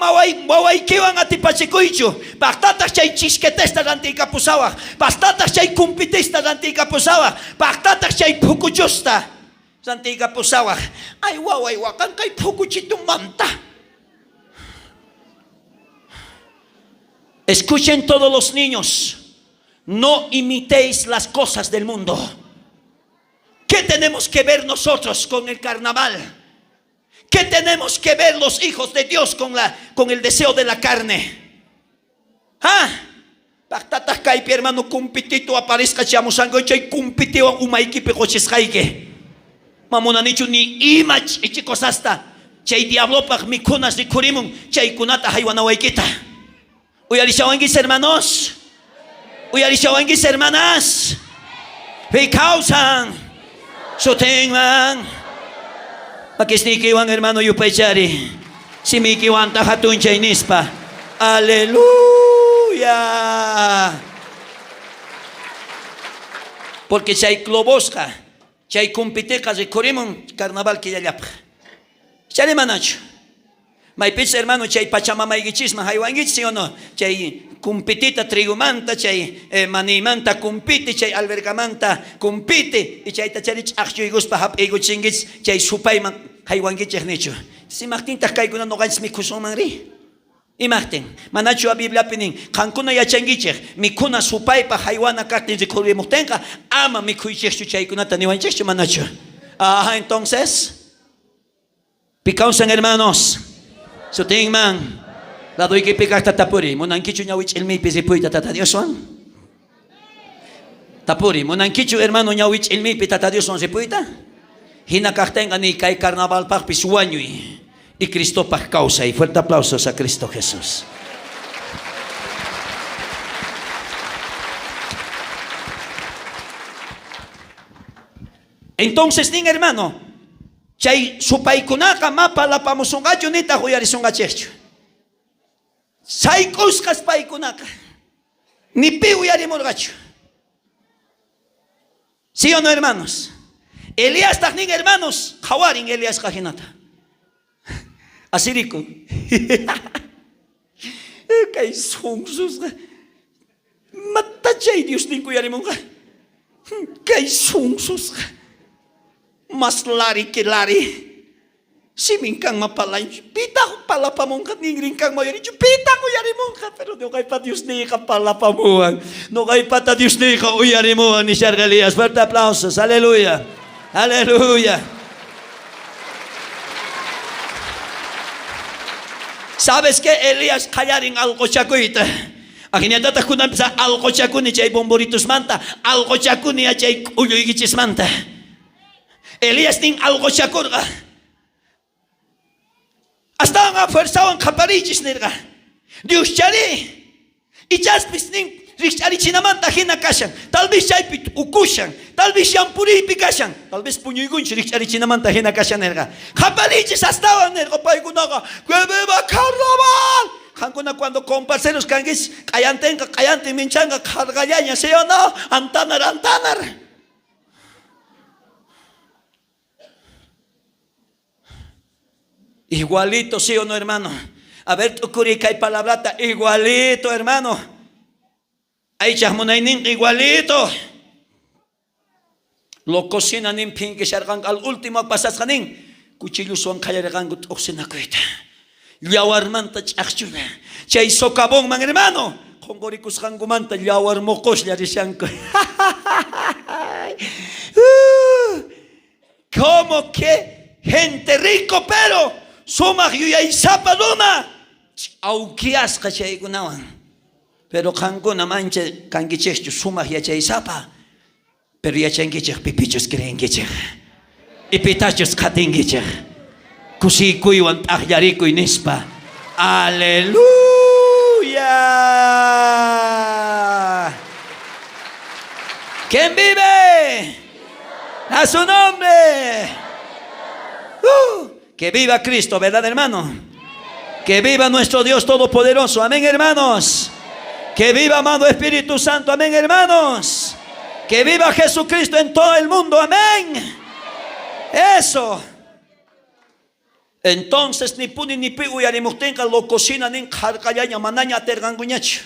wawaykiwan atipachikuychu. Pajtataj chay chisquetesta rantiykapusawaj. Pajtataj chay kumpitista rantiykapusawaj. Pajtataj chay phukuchusta rantiykapusawaj. Ay waway waqan kay phukuchitumanta. Escuchen todos los niños. No imitéis las cosas del mundo. ¿Qué tenemos que ver nosotros con el carnaval? ¿Qué tenemos que ver los hijos de Dios con, la, con el deseo de la carne? ¿Ah? Pajtataj kaypi hermano kumpitito aparezca chamusango chay kumpitiwan umaykipi qochisqayki. Mamunanichu ni ima ch'ichi cosasta chay diablopaj mikhunas rikhurimun chaykunata haywanawaykita. Uyarishawankis hermanos? Uyarishawankis hermanas? Pi kawsan sutinman. Makisniykiwan hermano yupaychari. Simiykiwanta hatunchay nispa. Aleluya. Porque chay globosqa, chay kumpiteqa rikhurimun carnaval killallapaj. Chari manachu? Maypichus hermano chay pachamamaykichisman haywankichis, ¿sí o no? Chay kumpitita trigomanta, chay maniymanta kumpiti, chay albergamanta kumpiti, y chayta chari ch'aqchuykuspa hap'iykuchinkichis, chay supayman haywankichej nichu. Imajtintaj kaykuna noqanchis mikhusunman ri? Imajtin? Manachu Bibliapi nin, qankuna yachankichej, mikhuna supaypaj haywana kajtin rikhurimojtenqa, ama mikhuychejchu chaykunata niwanchejchu manachu? Ajá, entonces... Pi kawsan hermanos. Sutinman. Ladoykipi kajta tapuri. Munankichu ñawi ch'ilmiypi ripuyta Tata Dioswan? Tapuri. Munankichu hermano ñawi ch'ilmiypi Tata Dioswan ripuyta? Hina kajtenqa ni kay carnavalpajpis wañuy. Y Cristopaj kawsay. Fuerte aplausos a Cristo Jesús. Entonces nin hermano, chay supaykunaqa ma parlapamusonqachu nitaj uyarisonqachejchu. Sayk'usqas paykunaqa. Ni pi uyarimorqachu. ¿Sí o no, hermanos? Eliastaj nin, hermanos, qhawarin Eliasqa jinata. Asirikun. Kay sonsusqa. Matachay Diosninku uyarimonqa. Kay sonsusqa. Mas lari que lari. Simin kanman parlanchu. Pitaq parlapamonqa, ninrin kanman uyarichu. Pitaq uyarimonqa. Pero noqaypa Diosniyqa parlapamuwan. Noqaypata Diosniyqa uyarimuwan, nisharqa Elías. Fuerte aplausos. Aleluya. Aleluya. ¿Sabes qué? Elías qallarin alqochakuyta. Ajinatataq kunanpis alqochakuni chay bomboritusmanta, alqochakuni chay k'ulluykichismanta. Elías nin alqochakurqa. Astawan fuerzawan qhapariychis nirqa. Dioschari ichaspis nin rijch'arichinamanta jina kashan. Tal vez chaypi t'ukushan, tal vez yampuriypi kashan, tal vez puñuykunchu rijch'arichinamanta jina kashan nirqa. Qhapariychis astawan nirqa paykunaqa. ¡Que viva carnaval! Qankuna cuando comparceros kankichis, q'ayantenqa q'ayantin minchanqa qharqallaña, ¿sí o no? Antanar, antanar. Igualito, ¿sí o no, hermano? A ver, t'ukuri kay palabrata, igualito, hermano. Aychaj munayninqa igualito. Locosina nin phinkisharqanku al último pasasqa nin cuchilloswan qallarerqanku t'ojsinakuyta. Yawarmanta ch'ajchuna. Chay socavonman hermano qonqorikusqankumanta yawar moqoslla rishanku. Como que gente rico pero sumaj yuyaysapa runa ch'awkiyasqa chaykunawan. Pero qankuna mancha kankichejchu sumaj yachaysapa. Pero yachankichej pipichus creenkichej y pitachus qhatinkichej. Kusiykuywan t'ajllarikuy nispa. Aleluya. ¿Quién vive? A su nombre. Que viva Cristo, ¿verdad, hermano? Que viva nuestro Dios Todopoderoso. Amén, hermanos. Que viva, amado Espíritu Santo. Amén, hermanos. Que viva Jesucristo en todo el mundo. Amén. Eso. Entonces ni puni ni pi uyarimojtenqa locosina nin qharqallaña manaña aterqankuñachu.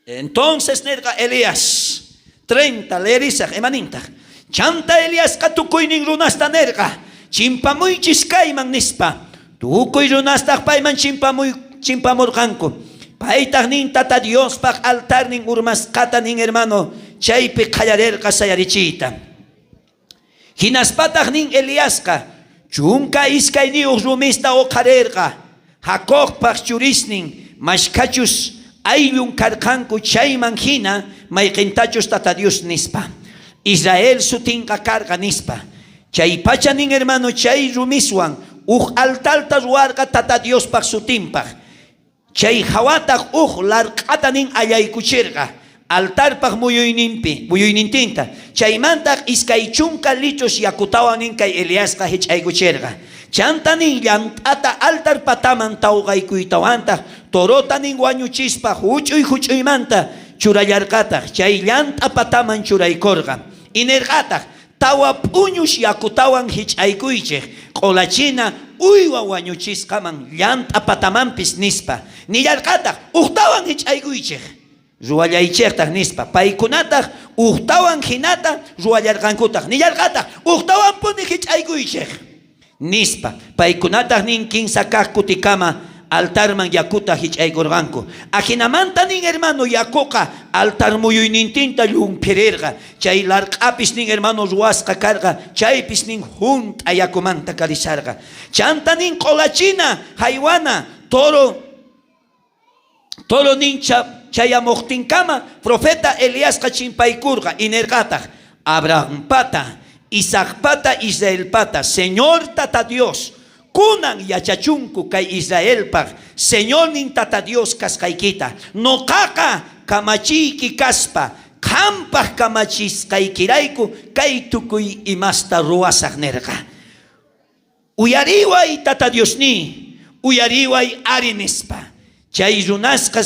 Entonces nerqa Elías, 30 leerisaj, imanintaj? Chanta Eliasqa tukuynin runasta nerqa, chimpamuychis kayman nispa. Tukuy runastaj payman chimpamuy, chimpamurqanku. Paytaj nin Tata Diospaj altarnin urmasqata nin hermano, chaypi qallarerqa sayarichiyta. Jinaspataj nin Eliasqa, 12 rumista oqharerqa, Jacobpaj churisnin mashkhachus ayllun karqanku chayman jina mayqentachus Tata Dios nispa. Israel sutinqa karqa nispa. Chaypacha nin hermano chay rumiswan uj altarta ruwarqa Tata Diospaj sutinpaj. Chay jawataj uj larq'ata nin allaykucherqa altarpaj muyuyninpi, muyuynintinta. Chaymantaj 20 litros yakutawan nin kay Eliasqa jich'aykucherqa. Chanta nin llant'ata altar pataman tawqaykuytawantaj torota nin wañuchispa juch'uy juch'uymanta churallarqataj chay llant'a pataman churaykorqa. Y nerqataj, Tawa p'uñus yakutawan jich'aykuychej, q'olachina uywa wañuchisqaman llant'a patamanpis, nispa. Nillarqataj, Ujtawan jich'aykuychej, ruwallaychejtaj, nispa. Paykunataj ujtawan jinata ruwallarqankutaj. Nillarqataj, Ujtawanpuni jich'aykuychej, nispa. Paykunataj nin kinsa kaj kutikama altarman yakuta jich'aykorqanku. Ajinamanta nin hermano yakoqa altar muyuynintinta llumphirerqa. Chay larq'apis nin hermano ruwasqa karqa, chaypis nin junt'a yakumanta karisharqa. Chanta nin q'olachina jaywana toro toro nin chayamojtinkama profeta Eliasqa chimpaykurqa y nerqataj, Abrahampata, Isaacpata, Israelpata, Señor Tata Dios, kunan yachachunku kay Israelpaj Señornin Tata Dios kasqaykita. Noqaqa kamachiyki kaspa, qanpaj kamachisqaykirayku kay tukuy imasta ruwasaj nerqa. Uyariway Tata Diosníy, uyariway ari nispa. Chay runasqa,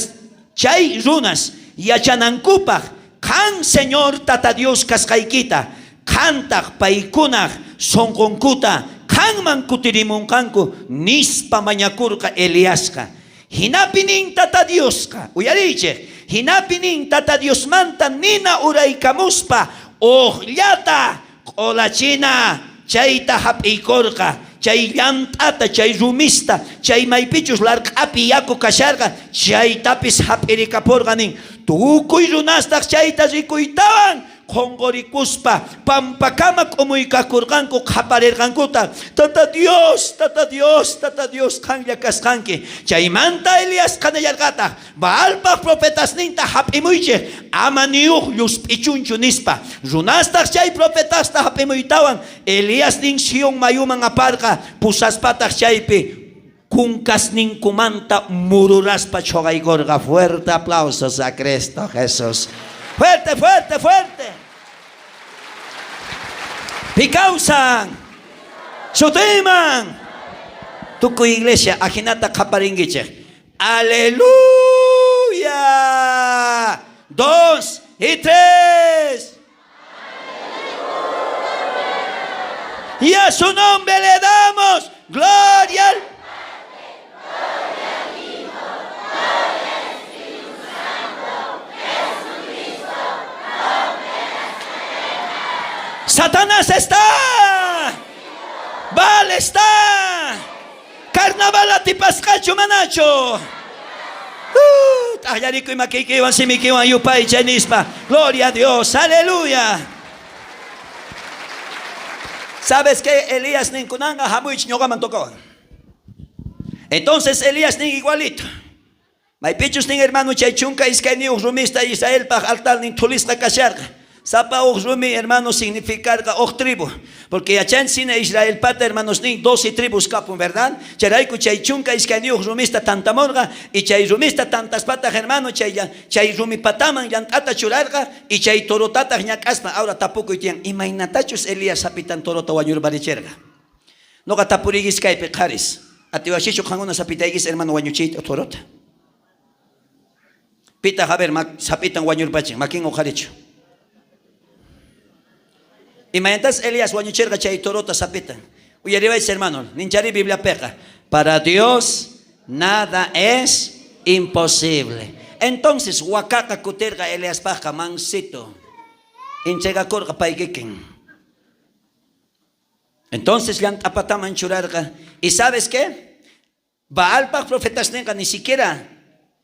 chay runas yachanankupaj qan Señor Tata Dios kasqaykita, qantaj paykunaj sonqonkuta qanman kutirimonqanku nispa mañakorqa Eliasqa. Jinapi nin Tata Diosqa, uyariychej, jinapi nin Tata Diosmanta nina uraykamuspa ujllata q'olachina chayta jap'iykorqa, chay llant'ata, chay rumista, chay maypichus larq'api yaku kasharqa chaytapis jap'irikaporqa nin. Tukuy runastaj chayta rikuytawan qonqorikuspa pampakama k'umuykakorqanku, qhaparerqankutaj, Tata Dios, Tata Dios, Tata Dios qanlla kasqanki. Chaymanta Eliasqa nillarqataj, Baalpaj profetasninta jap'imuychej, ama ni uj llusp'ichunchu, nispa. Runastaj chay profetasta jap'imuytawan, Eliasnin Sion mayuman aparqa, pusaspataj chaypi kunkasninkumanta mururaspa chhoqaykorqa. Fuerte aplausos a Cristo Jesús. Fuerte, fuerte, fuerte. Pi kawsan? Sutiyman. Tukuy iglesia ajinata qhaparinkichej. Aleluya. Dos y tres. Y a su nombre le damos gloria al Satanás está. Baal está. Carnaval atipasqachu manachu? T'ajllarikuy makiykiwan simiykiwan yupaychay nispa. Gloria a Dios. Aleluya. ¿Sabes qué? Elías nin kunanqa hamuychik ñuqaman tocawan. Entonces Elías nin igualito. Maypichus nin hermano chay 12 rumista Israelpaj altarnin thulisqa kasharqa. Sapa uj rumi hermano significarqa uj tribu. Porque yachanchis Israelpata hermanos nin 12 tribus kapun, ¿verdad? Chayrayku chay 12 rumista tantamorqa y chay rumista tantaspataq hermano chay, chay rumipataman llant'ata churarqa y chay torotataq ñak'aspa. Ahora tapukuy tiyan, imaynatachus Elías sapitan torota wañurparicherqa. Noqa tapuriykichis kaypi qharis. Atiwashichu qankuna sapitaykis hermano wañuchiyta torota. Pitaq a ver sapitan wañurpachin, makin uqharichu. Imaynatas Elías wañucherqa chay torota sapitan. Uyariwaychis hermano, ninchari Bibliapeqa. Para Dios nada es imposible. Entonces wakaqa kuterqa Eliaspajqa mansito. Entregakurqa pay kikin. Entonces llant'apataman churarqa. ¿Y sabes qué? Baalpaj profetasninqa ni siquiera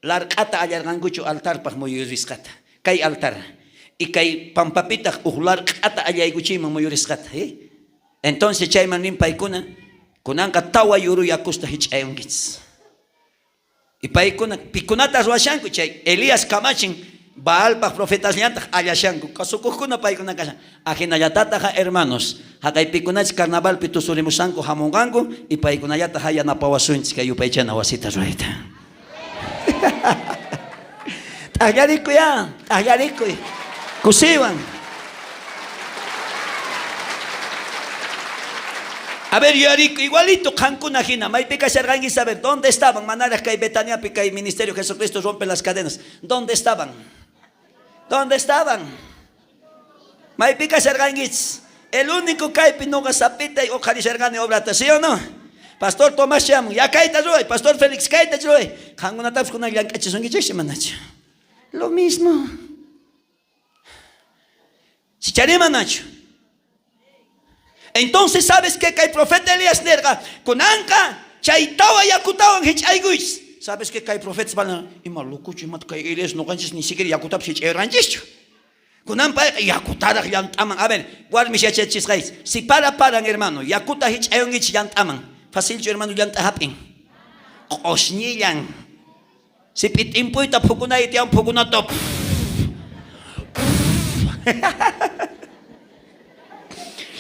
larq'ata allarqankuchu altarpaj muyurisqata. Kay altar. Y kay pampapitaq uj larq'ata allaykuchiyman muyurisqata. ¿Eh? Entonces chayman nin paykuna, kunanqa tawa yuru yakusta hich'ayunkichis. Y paykuna, pikunata ruwashanku chay Elías kamachin Baalpaj profetasllantaq allashanku. Kasukuqkuna paykuna kashan. Ajinallatataqa hermanos, haqay pikunachis carnavalpi tusurimushanku hamunqanku y paykunallataq yanapawasunchis kay yupaychana wasita ruwayta. T'ajllarikuy ya, t'ajllarikuy. Kusiwan. A ver, yuyarikuy, igualito qankuna hina, maypi kasharqanki, a ver, ¿dónde estaban? Manaraq kay Betaniapi kay ministerio Jesucristo rompe las cadenas. ¿Dónde estaban? ¿Dónde estaban? Maypi kasharqankichis. El único kaypi noqa sapitay uqharisharqani obrata, ¿sí o no? Pastor Tomás shamun, ya kayta ruway, Pastor Félix kayta ruway. Qankunatapis kunan llank'achisunkichis manachu. Lo mismo. Sichari manachu. Entonces, ¿sabes qué? Kay profeta Elías nerqa, kunanqa chay tawa yakutawan hich'aykuychis. ¿Sabes qué? Kay profetas van ima locucho, ima kay Elías noqanchis ni siquiera yakutapis hich'ayranchishchu. Kunan payqa yakutaraq llant'aman. A ver, warmis yachachisqaychis. Si para paran, hermano, yakuta hich'ayunkichis llant'aman. Facilchu, hermano, llant'a hap'in. Q'osñillan. Si p'itinpuyta phukunay tiyan phukunata.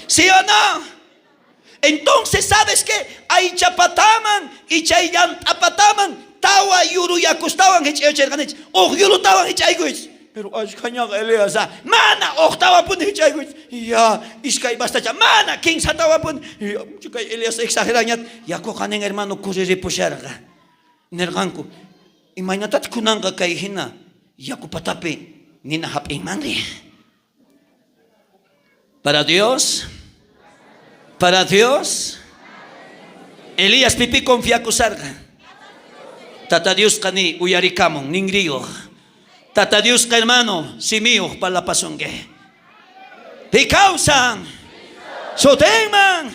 ¿Sí o no? Entonces, ¿sabes qué? Aychapataman y chay llant'apataman tawa yuruyakustawan hich'ayucherqanchis. Uj yurutawan hich'aykuychis. Pero ashkhañaqa Elías, mana uqtawapuni hich'aykuychis. Ya, iskay bastacha, mana kinsatawapuni. Ya, kay Elías exagerañat. Yakuqa nin hermano kuriripusharqa. Nerqanku, imaynatataq kunanqa kay hina yakupatapi nina hap'inmanri. Para Dios, para Dios, Elías pipi confiakusarqa. Tata Diosqa ni uyarikamun, ningriyuq. Tata Diosqa hermano, simiyuq parlapasunki. Pi kawsan, sutinman.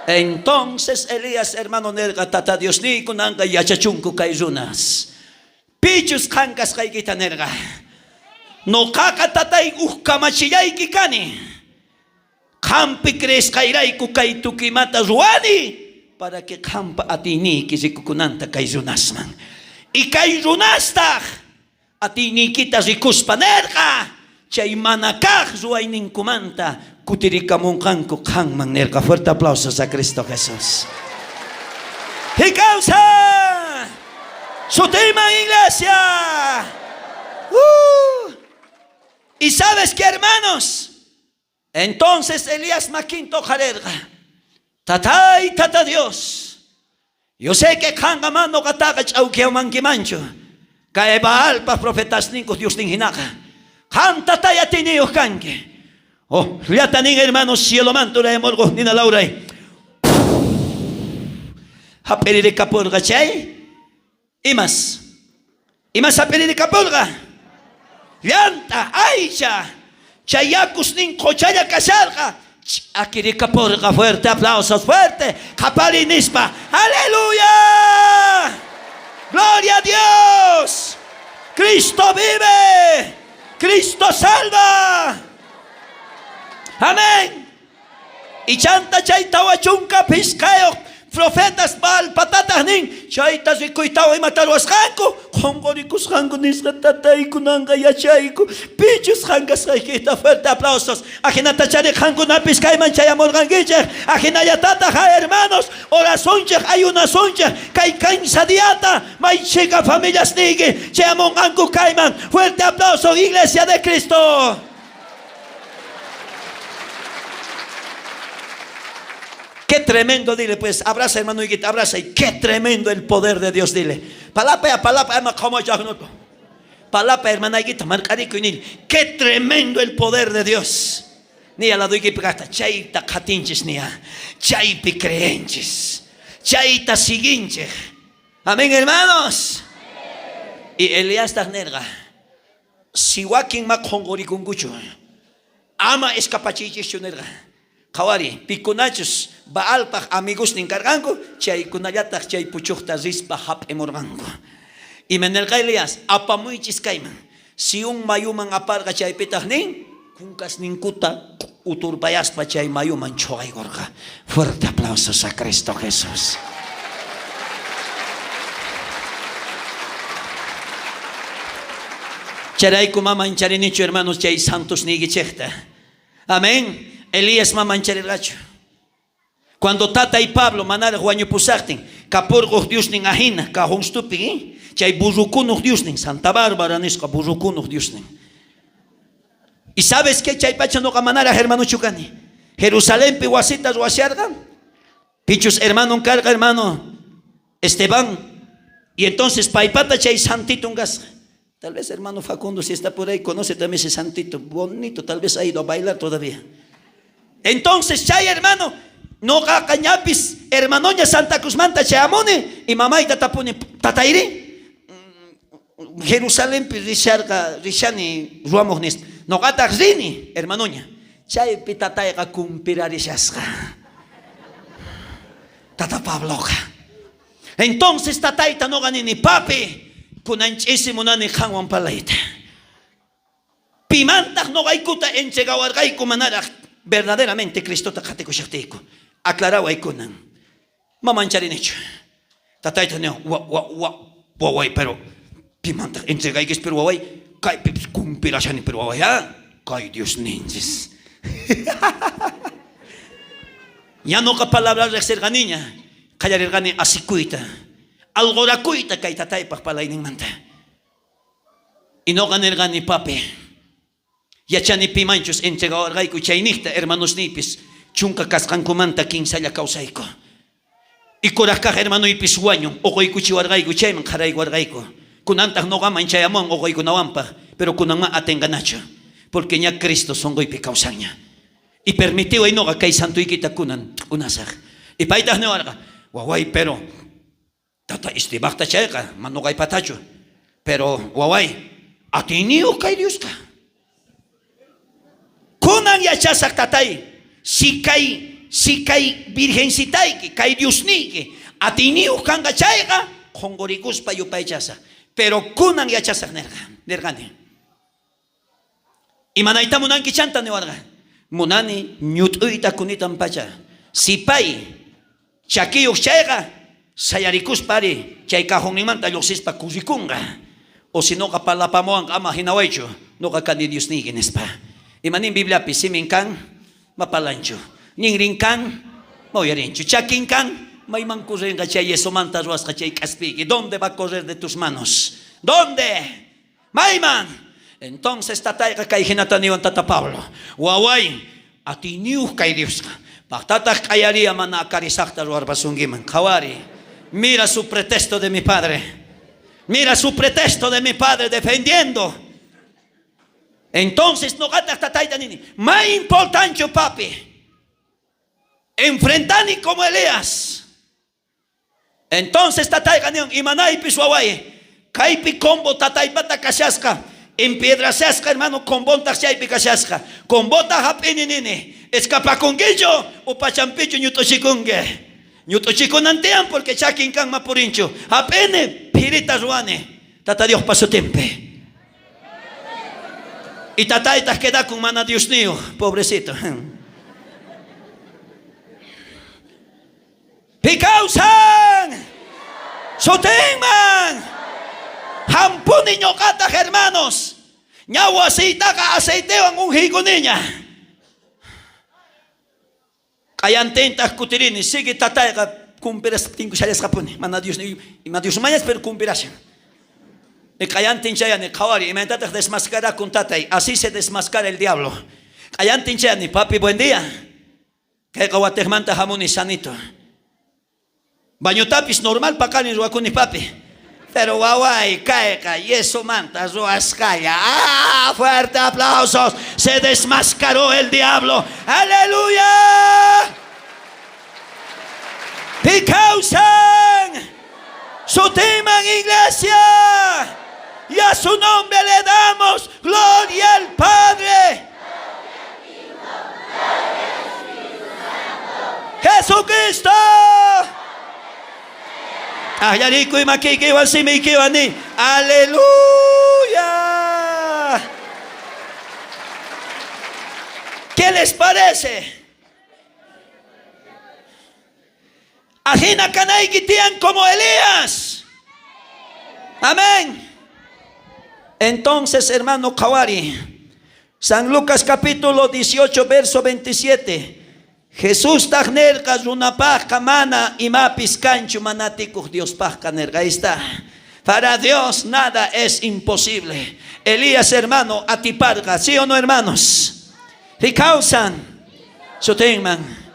Entonces Elías hermano nerqa Tata Dios ni kunanqa yachachunku kay runas. Pichus qan kasqaykita nerqa. Noqaqa tatay uj kamachillayki kani. Qampi creesqayrayku kay tukimata ruwani para que qampa atiyniyki rikukunanta kay runasman. Y kay runastaq atiyniykita rikuspa nerqa chay mana kaq ruwayninkumanta kutirikamunqanku qanman nerqa. Fuerte aplausos a Cristo Jesús. Pi kawsan! Sutinman iglesia. Y sabes qué, hermanos? Entonces Elías makinta oqharerqa. Tatay, tata Dios. Yo sé que qanqa mana noqataqa ch'awkiyamankimanchu. Kay Baalpa profetasninku Diosnin hinaqa. Qan tatay atiyniyuq kanki. Oh, llatanin hermanos cielomanta urayamurqoj nina lawray. Hap'iririkapurqa chay imas. Imas hap'iririkapurqa? Llant'a, aycha. Chay yakusnin qochalla kasharqa. Ch'akirikaporqa. Fuerte aplausos, fuerte. Qhapariy nispa. Aleluya! Gloria a Dios! Cristo vive! Cristo salva! Amén. Y chanta chay 45 profetas Baal patataj nin, chayta rikuytawan imata ruwasqanku, qonqorikusqanku nisqa tataykunanqa yachayku, pichus qan kasqaykita. Fuerte aplausos. Ajinatachari qankunapis kayman chayamorqankichej, ajinallatataj hermanos, orasunchej, ayunasunchej, kay kinsa diata may chhika familiasniyki chayamonqanku kayman. Fuerte aplauso, Iglesia de Cristo. Qué tremendo, dile pues, abraza hermano higuita, abraza y qué tremendo el poder de Dios, dile. Palapa, palapa, ama como Palapa, hermana higuita, marcariko y qué tremendo el poder de Dios. Ni a la doyki chayta qhatinchis nia, chaypi creenchis, chayta siguinchis. Amén, hermanos. Y Elías nerqa, si wakin ma qonqorikunkuchu, ama escapachiychischu nerqa. Qhawari, pikunachus Baalpaj amigosnin karqanku, chaykunallataj chay puchojta rispa hap'imurqanku. Y nerqa Elías, apamuychis kayman. Sión mayuman aparqa chaypitaj nin, kunkasninkuta uturpayaspa chay mayuman chhoqaykorqa. Fuerte aplausos a Cristo Jesús. Chayrayku ma mancharinichu hermanos chay santos niykichejta. Amén. Elías ma mancharirqachu. Cuando Tata y Pablo manaraj wañupusajtin, kapurqoj Diosnin ajina, cajonstupi, ¿eh? Chay burrukunuj Diosnin, Santa Bárbara nisqa burrukunuj Diosnin. Y sabes qué, chay pacha noqa manaraj hermanuchu kani. Jerusalenpi wasita ruwasharqa. Pichus hermano karqa hermano Esteban. Y entonces paypata chay santito kasqa. Tal vez hermano Facundo, si está por ahí, conoce también ese santito. Bonito, tal vez ha ido a bailar todavía. Entonces, chay hermano, noqa ñapis hermanoña Santa Cruzmanta chayamuni y mamayta tapuni tatayri Jerusalenpi risharqa rishani ruwamuq nispa. Noqataq rini hermanoña. Chaypi tatayqa kumpirarishasqa. Tata Pabloqa. Entonces tatayta noqa nini, papi, kunan ch'isi munani qanwan parlayta. Pimantaq noqaykuta entregawarqayku manaraq verdaderamente Cristota qhatikushaqtiyku. Aclaraway kunan. Ma mancharinichu. Tatayta niwan, wa, wa, wa, waway, pero pimantaq entregaykis, pero waway, kaypipis kumpirashani, pero waway, ah, kay Dios ninchis. Ña noqa palabra riqsirqaniña, qallarirqani asikuyta, algorakuyta kay tataypaq parlayninmanta. Y noqa nirqani, papi, yachani pimanchus entregawarqayku chayniqta hermanosniypis chunka kasqankumanta kinsalla kawsayku. Y kuraj kaj hermanoypis wañun, uquykuchiwarqayku chayman qaraywarqayku. Kunantaq noqaman chayamuwan uquykunawanpaq, pero kunanma atenqanachu, porque ña Cristo sonqoypi kawsanña. Y permitiway noqa kay santuykita kunan t'unasaj. Y paytaq niwarqa, waway, pero tata Estebajta chayqa, ma noqaypatachu. Pero waway, atiyniyuq kay Diosqa. Kunan yachasaq tatay, si kay virgencitayki, kay Diosniyki, atiyniyuq kanqa chayqa, qonqorikuspa yupaychasaq. Pero kunan yachasaq nerqa, nerqani. Imanayta munanki chanta niwarqa. Munani ñut'uyta kunitan pacha. Si pay chakiyuq chayqa, sayarikuspa ari chay cajonninmanta lluqsispa kurrikunqa. O si noqa parlapamuwanqa ama hinawaychu, noqa kani Diosniyki nispa. Imanin Bibliapi simin kan, ma parlanchu. Ninrin kan, ma uyarinchu. Chakin kan, mayman kurrinqa chay yesomanta ruwasqa chay k'aspiyki. ¿Dónde va a correr de tus manos? ¿Dónde? Mayman. Entonces tatayqa kay hinata niwan tata Pablo. Waway, atiyniyuq kay Diosqa. Paqtataq q'ayariya mana akarisaqta ruwarpasunkiman. Qhawari. Mira su pretexto de mi padre. Mira su pretexto de mi padre defendiendo. Entonces noqataq tatayta nini, may importancho papi. Enfrentani como Elías. Entonces tatayqa niwan, imanaypis waway, kaypi combo tataypata kashasqa. Empiedrashasqa hermano combontaj chaypi kashasqa. Combota jap'ini nini. Escapakunkichu o pachampichu ñut'uchikunki. Ñut'uchikunan tiyan porque chakin kanma purinchu. Jap'ini phirita ruwani. Tata Diospa sutinpi. Y tataytaj quedakun mana Diosniyoj, pobrecito. Pi kawsan sutinman jampuni ñoqataj hermanos. Ña wasiytaqa aceitewan ungiykuniña. Q'ayantintaj kutirini, sigue tatayqa cumplirastinkushallasqapuni. Mana Dios ima Dios mañas, pero cumplirashan. Y q'ayantin chayani, qhawari, imaynatataq desmascarakun tatay, así se desmascara el diablo. Q'ayantin chayani, papi, buen día. Kayqa watejmanta jamuni sanito. Bañotapis normal paqarin ruwakuni papi. Pero waway, kayqa yesomanta ruwasqalla. ¡Ah! Fuerte aplausos. Se desmascaró el diablo. ¡Aleluya! Pi kawsan sutinman iglesia. Y a su nombre le damos gloria al Padre. Jesucristo. Ajllarikuy makiykiwan simiykiwan ni. Aleluya. ¿Qué les parece? Ajina kanayki tiyan como Elías. Amén. Entonces, hermano qhawari, San Lucas capítulo 18, verso 27. Jesustaj nerqa runapajqa mana imapis kanchu mana atikoj Diospajqa nerqa. Ahí está. Para Dios nada es imposible. Elías, hermano, atiparqa, ¿sí o no, hermanos? Pi kawsan sutinman.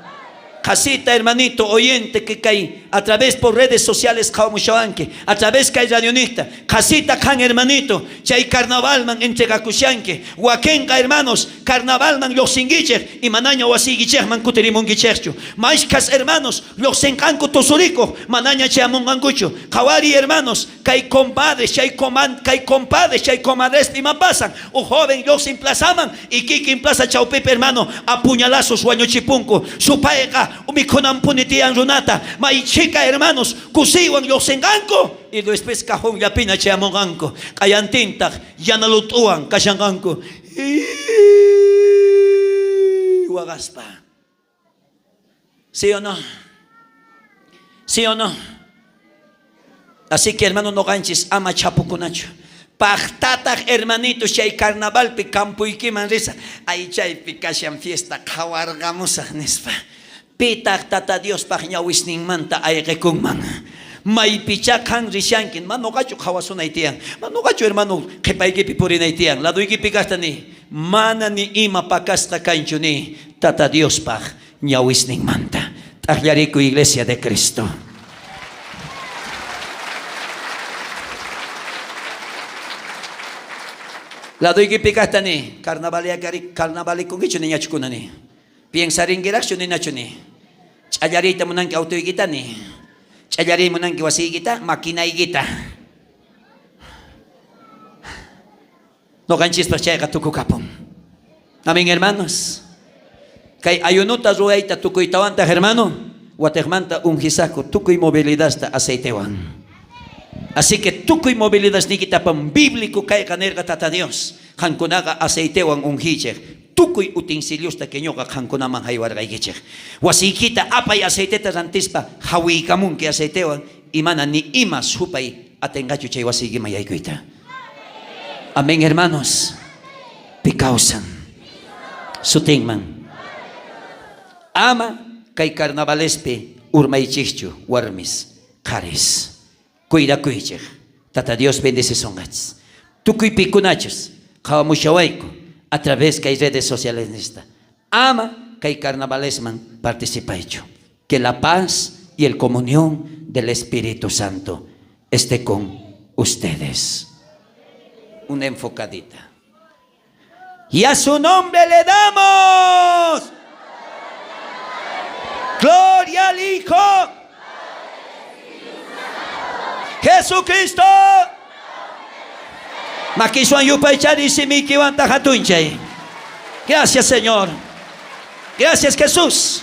Qhasita, hermanito, oyente que kay a través por redes sociales qhawamushawanki, a través kay radionista, qhasita qhan hermanito, chay carnavalman entregakushanki. Wakenqa hermanos, carnavalman llojsinkichej y manaña wasiykichejman kutirimunkichejchu. Mashkhas hermanos llojsinqanku tusurikoj, manaña chayamunqankuchu. Qhawari hermanos, kay compadres, chay coman, kay compadres, chay comadres ima pasan. Un joven llojsin plazaman y kikin plaza chawpipi hermano apuñalazos wañuchipunku. Supayqa mikhunampuni tiyan runata. May chhika hermanos kusiywan llojsinqanku y después cajonllapina chayamunqanku. Q'ayantintaj yana lut'uwan kashanqanku. Waqaspa. ¿Sí o no? ¿Sí o no? Así que hermano noqanchis ama chapukunachu. Pajtataj hermanitos chay carnavalpi campuykiman risa. Ay chaypi kashan fiesta qhawarqamusaj nispa. Pitaj Tata Diospaj ñawisninmanta ayqekunman. Maypichá qhan rishanki, ma noqachu qhawasunay tiyan. Ma noqachu hermano qhipaykipi purinay tiyan. Laduykipi kajta ni, mana ni ima pakasqa kanchu ni Tata Diospaj ñawisninmanta. T'ajllarikuy Iglesia de Cristo. Laduykipi kajta ni, carnavalikunkichu niñachukuna ni. Piensarinkirakchu ninachu ni. Ch'allariyta munanki autoykita ni. Ch'allariy munanki wasiykita, maquinaykita. Noqanchispaj chayqa tukukapun. Amén, hermanos. Kay ayunuta ruwayta tukuytawantaj, hermano, watejmanta ungisajku tukuy movilidadta aceitewan. Así que tukuy movilidadniykitapan bíblico kayqa nerqa Tata Dios. Qankunaqa aceitewan ungichej. Tukuy utensiliosta que ñoqa qankunaman haywarqaykichej. Wasiykita apay aceiteta rantispa jawiykamunki aceitewan y mana ni ima supay atenqachu chay wasiykiman yaykuyta. Amén, hermanos. Pi kawsan sutinman. Ama kay carnavalespi urmaychejchu warmis qharis. Cuidakuychej. Tata Dios bendecisonqachis. Tukuy pikunachus qhawamushawayku a través kay redes sociales nista. Ama kay carnavalesman participaychu. Que la paz y el comunión del Espíritu Santo esté con ustedes. Una enfocadita. Y a su nombre le damos gloria al Hijo Jesucristo. Makiswan yupaychari simiykiwanta jatunchay. Gracias, Señor. Gracias, Jesús.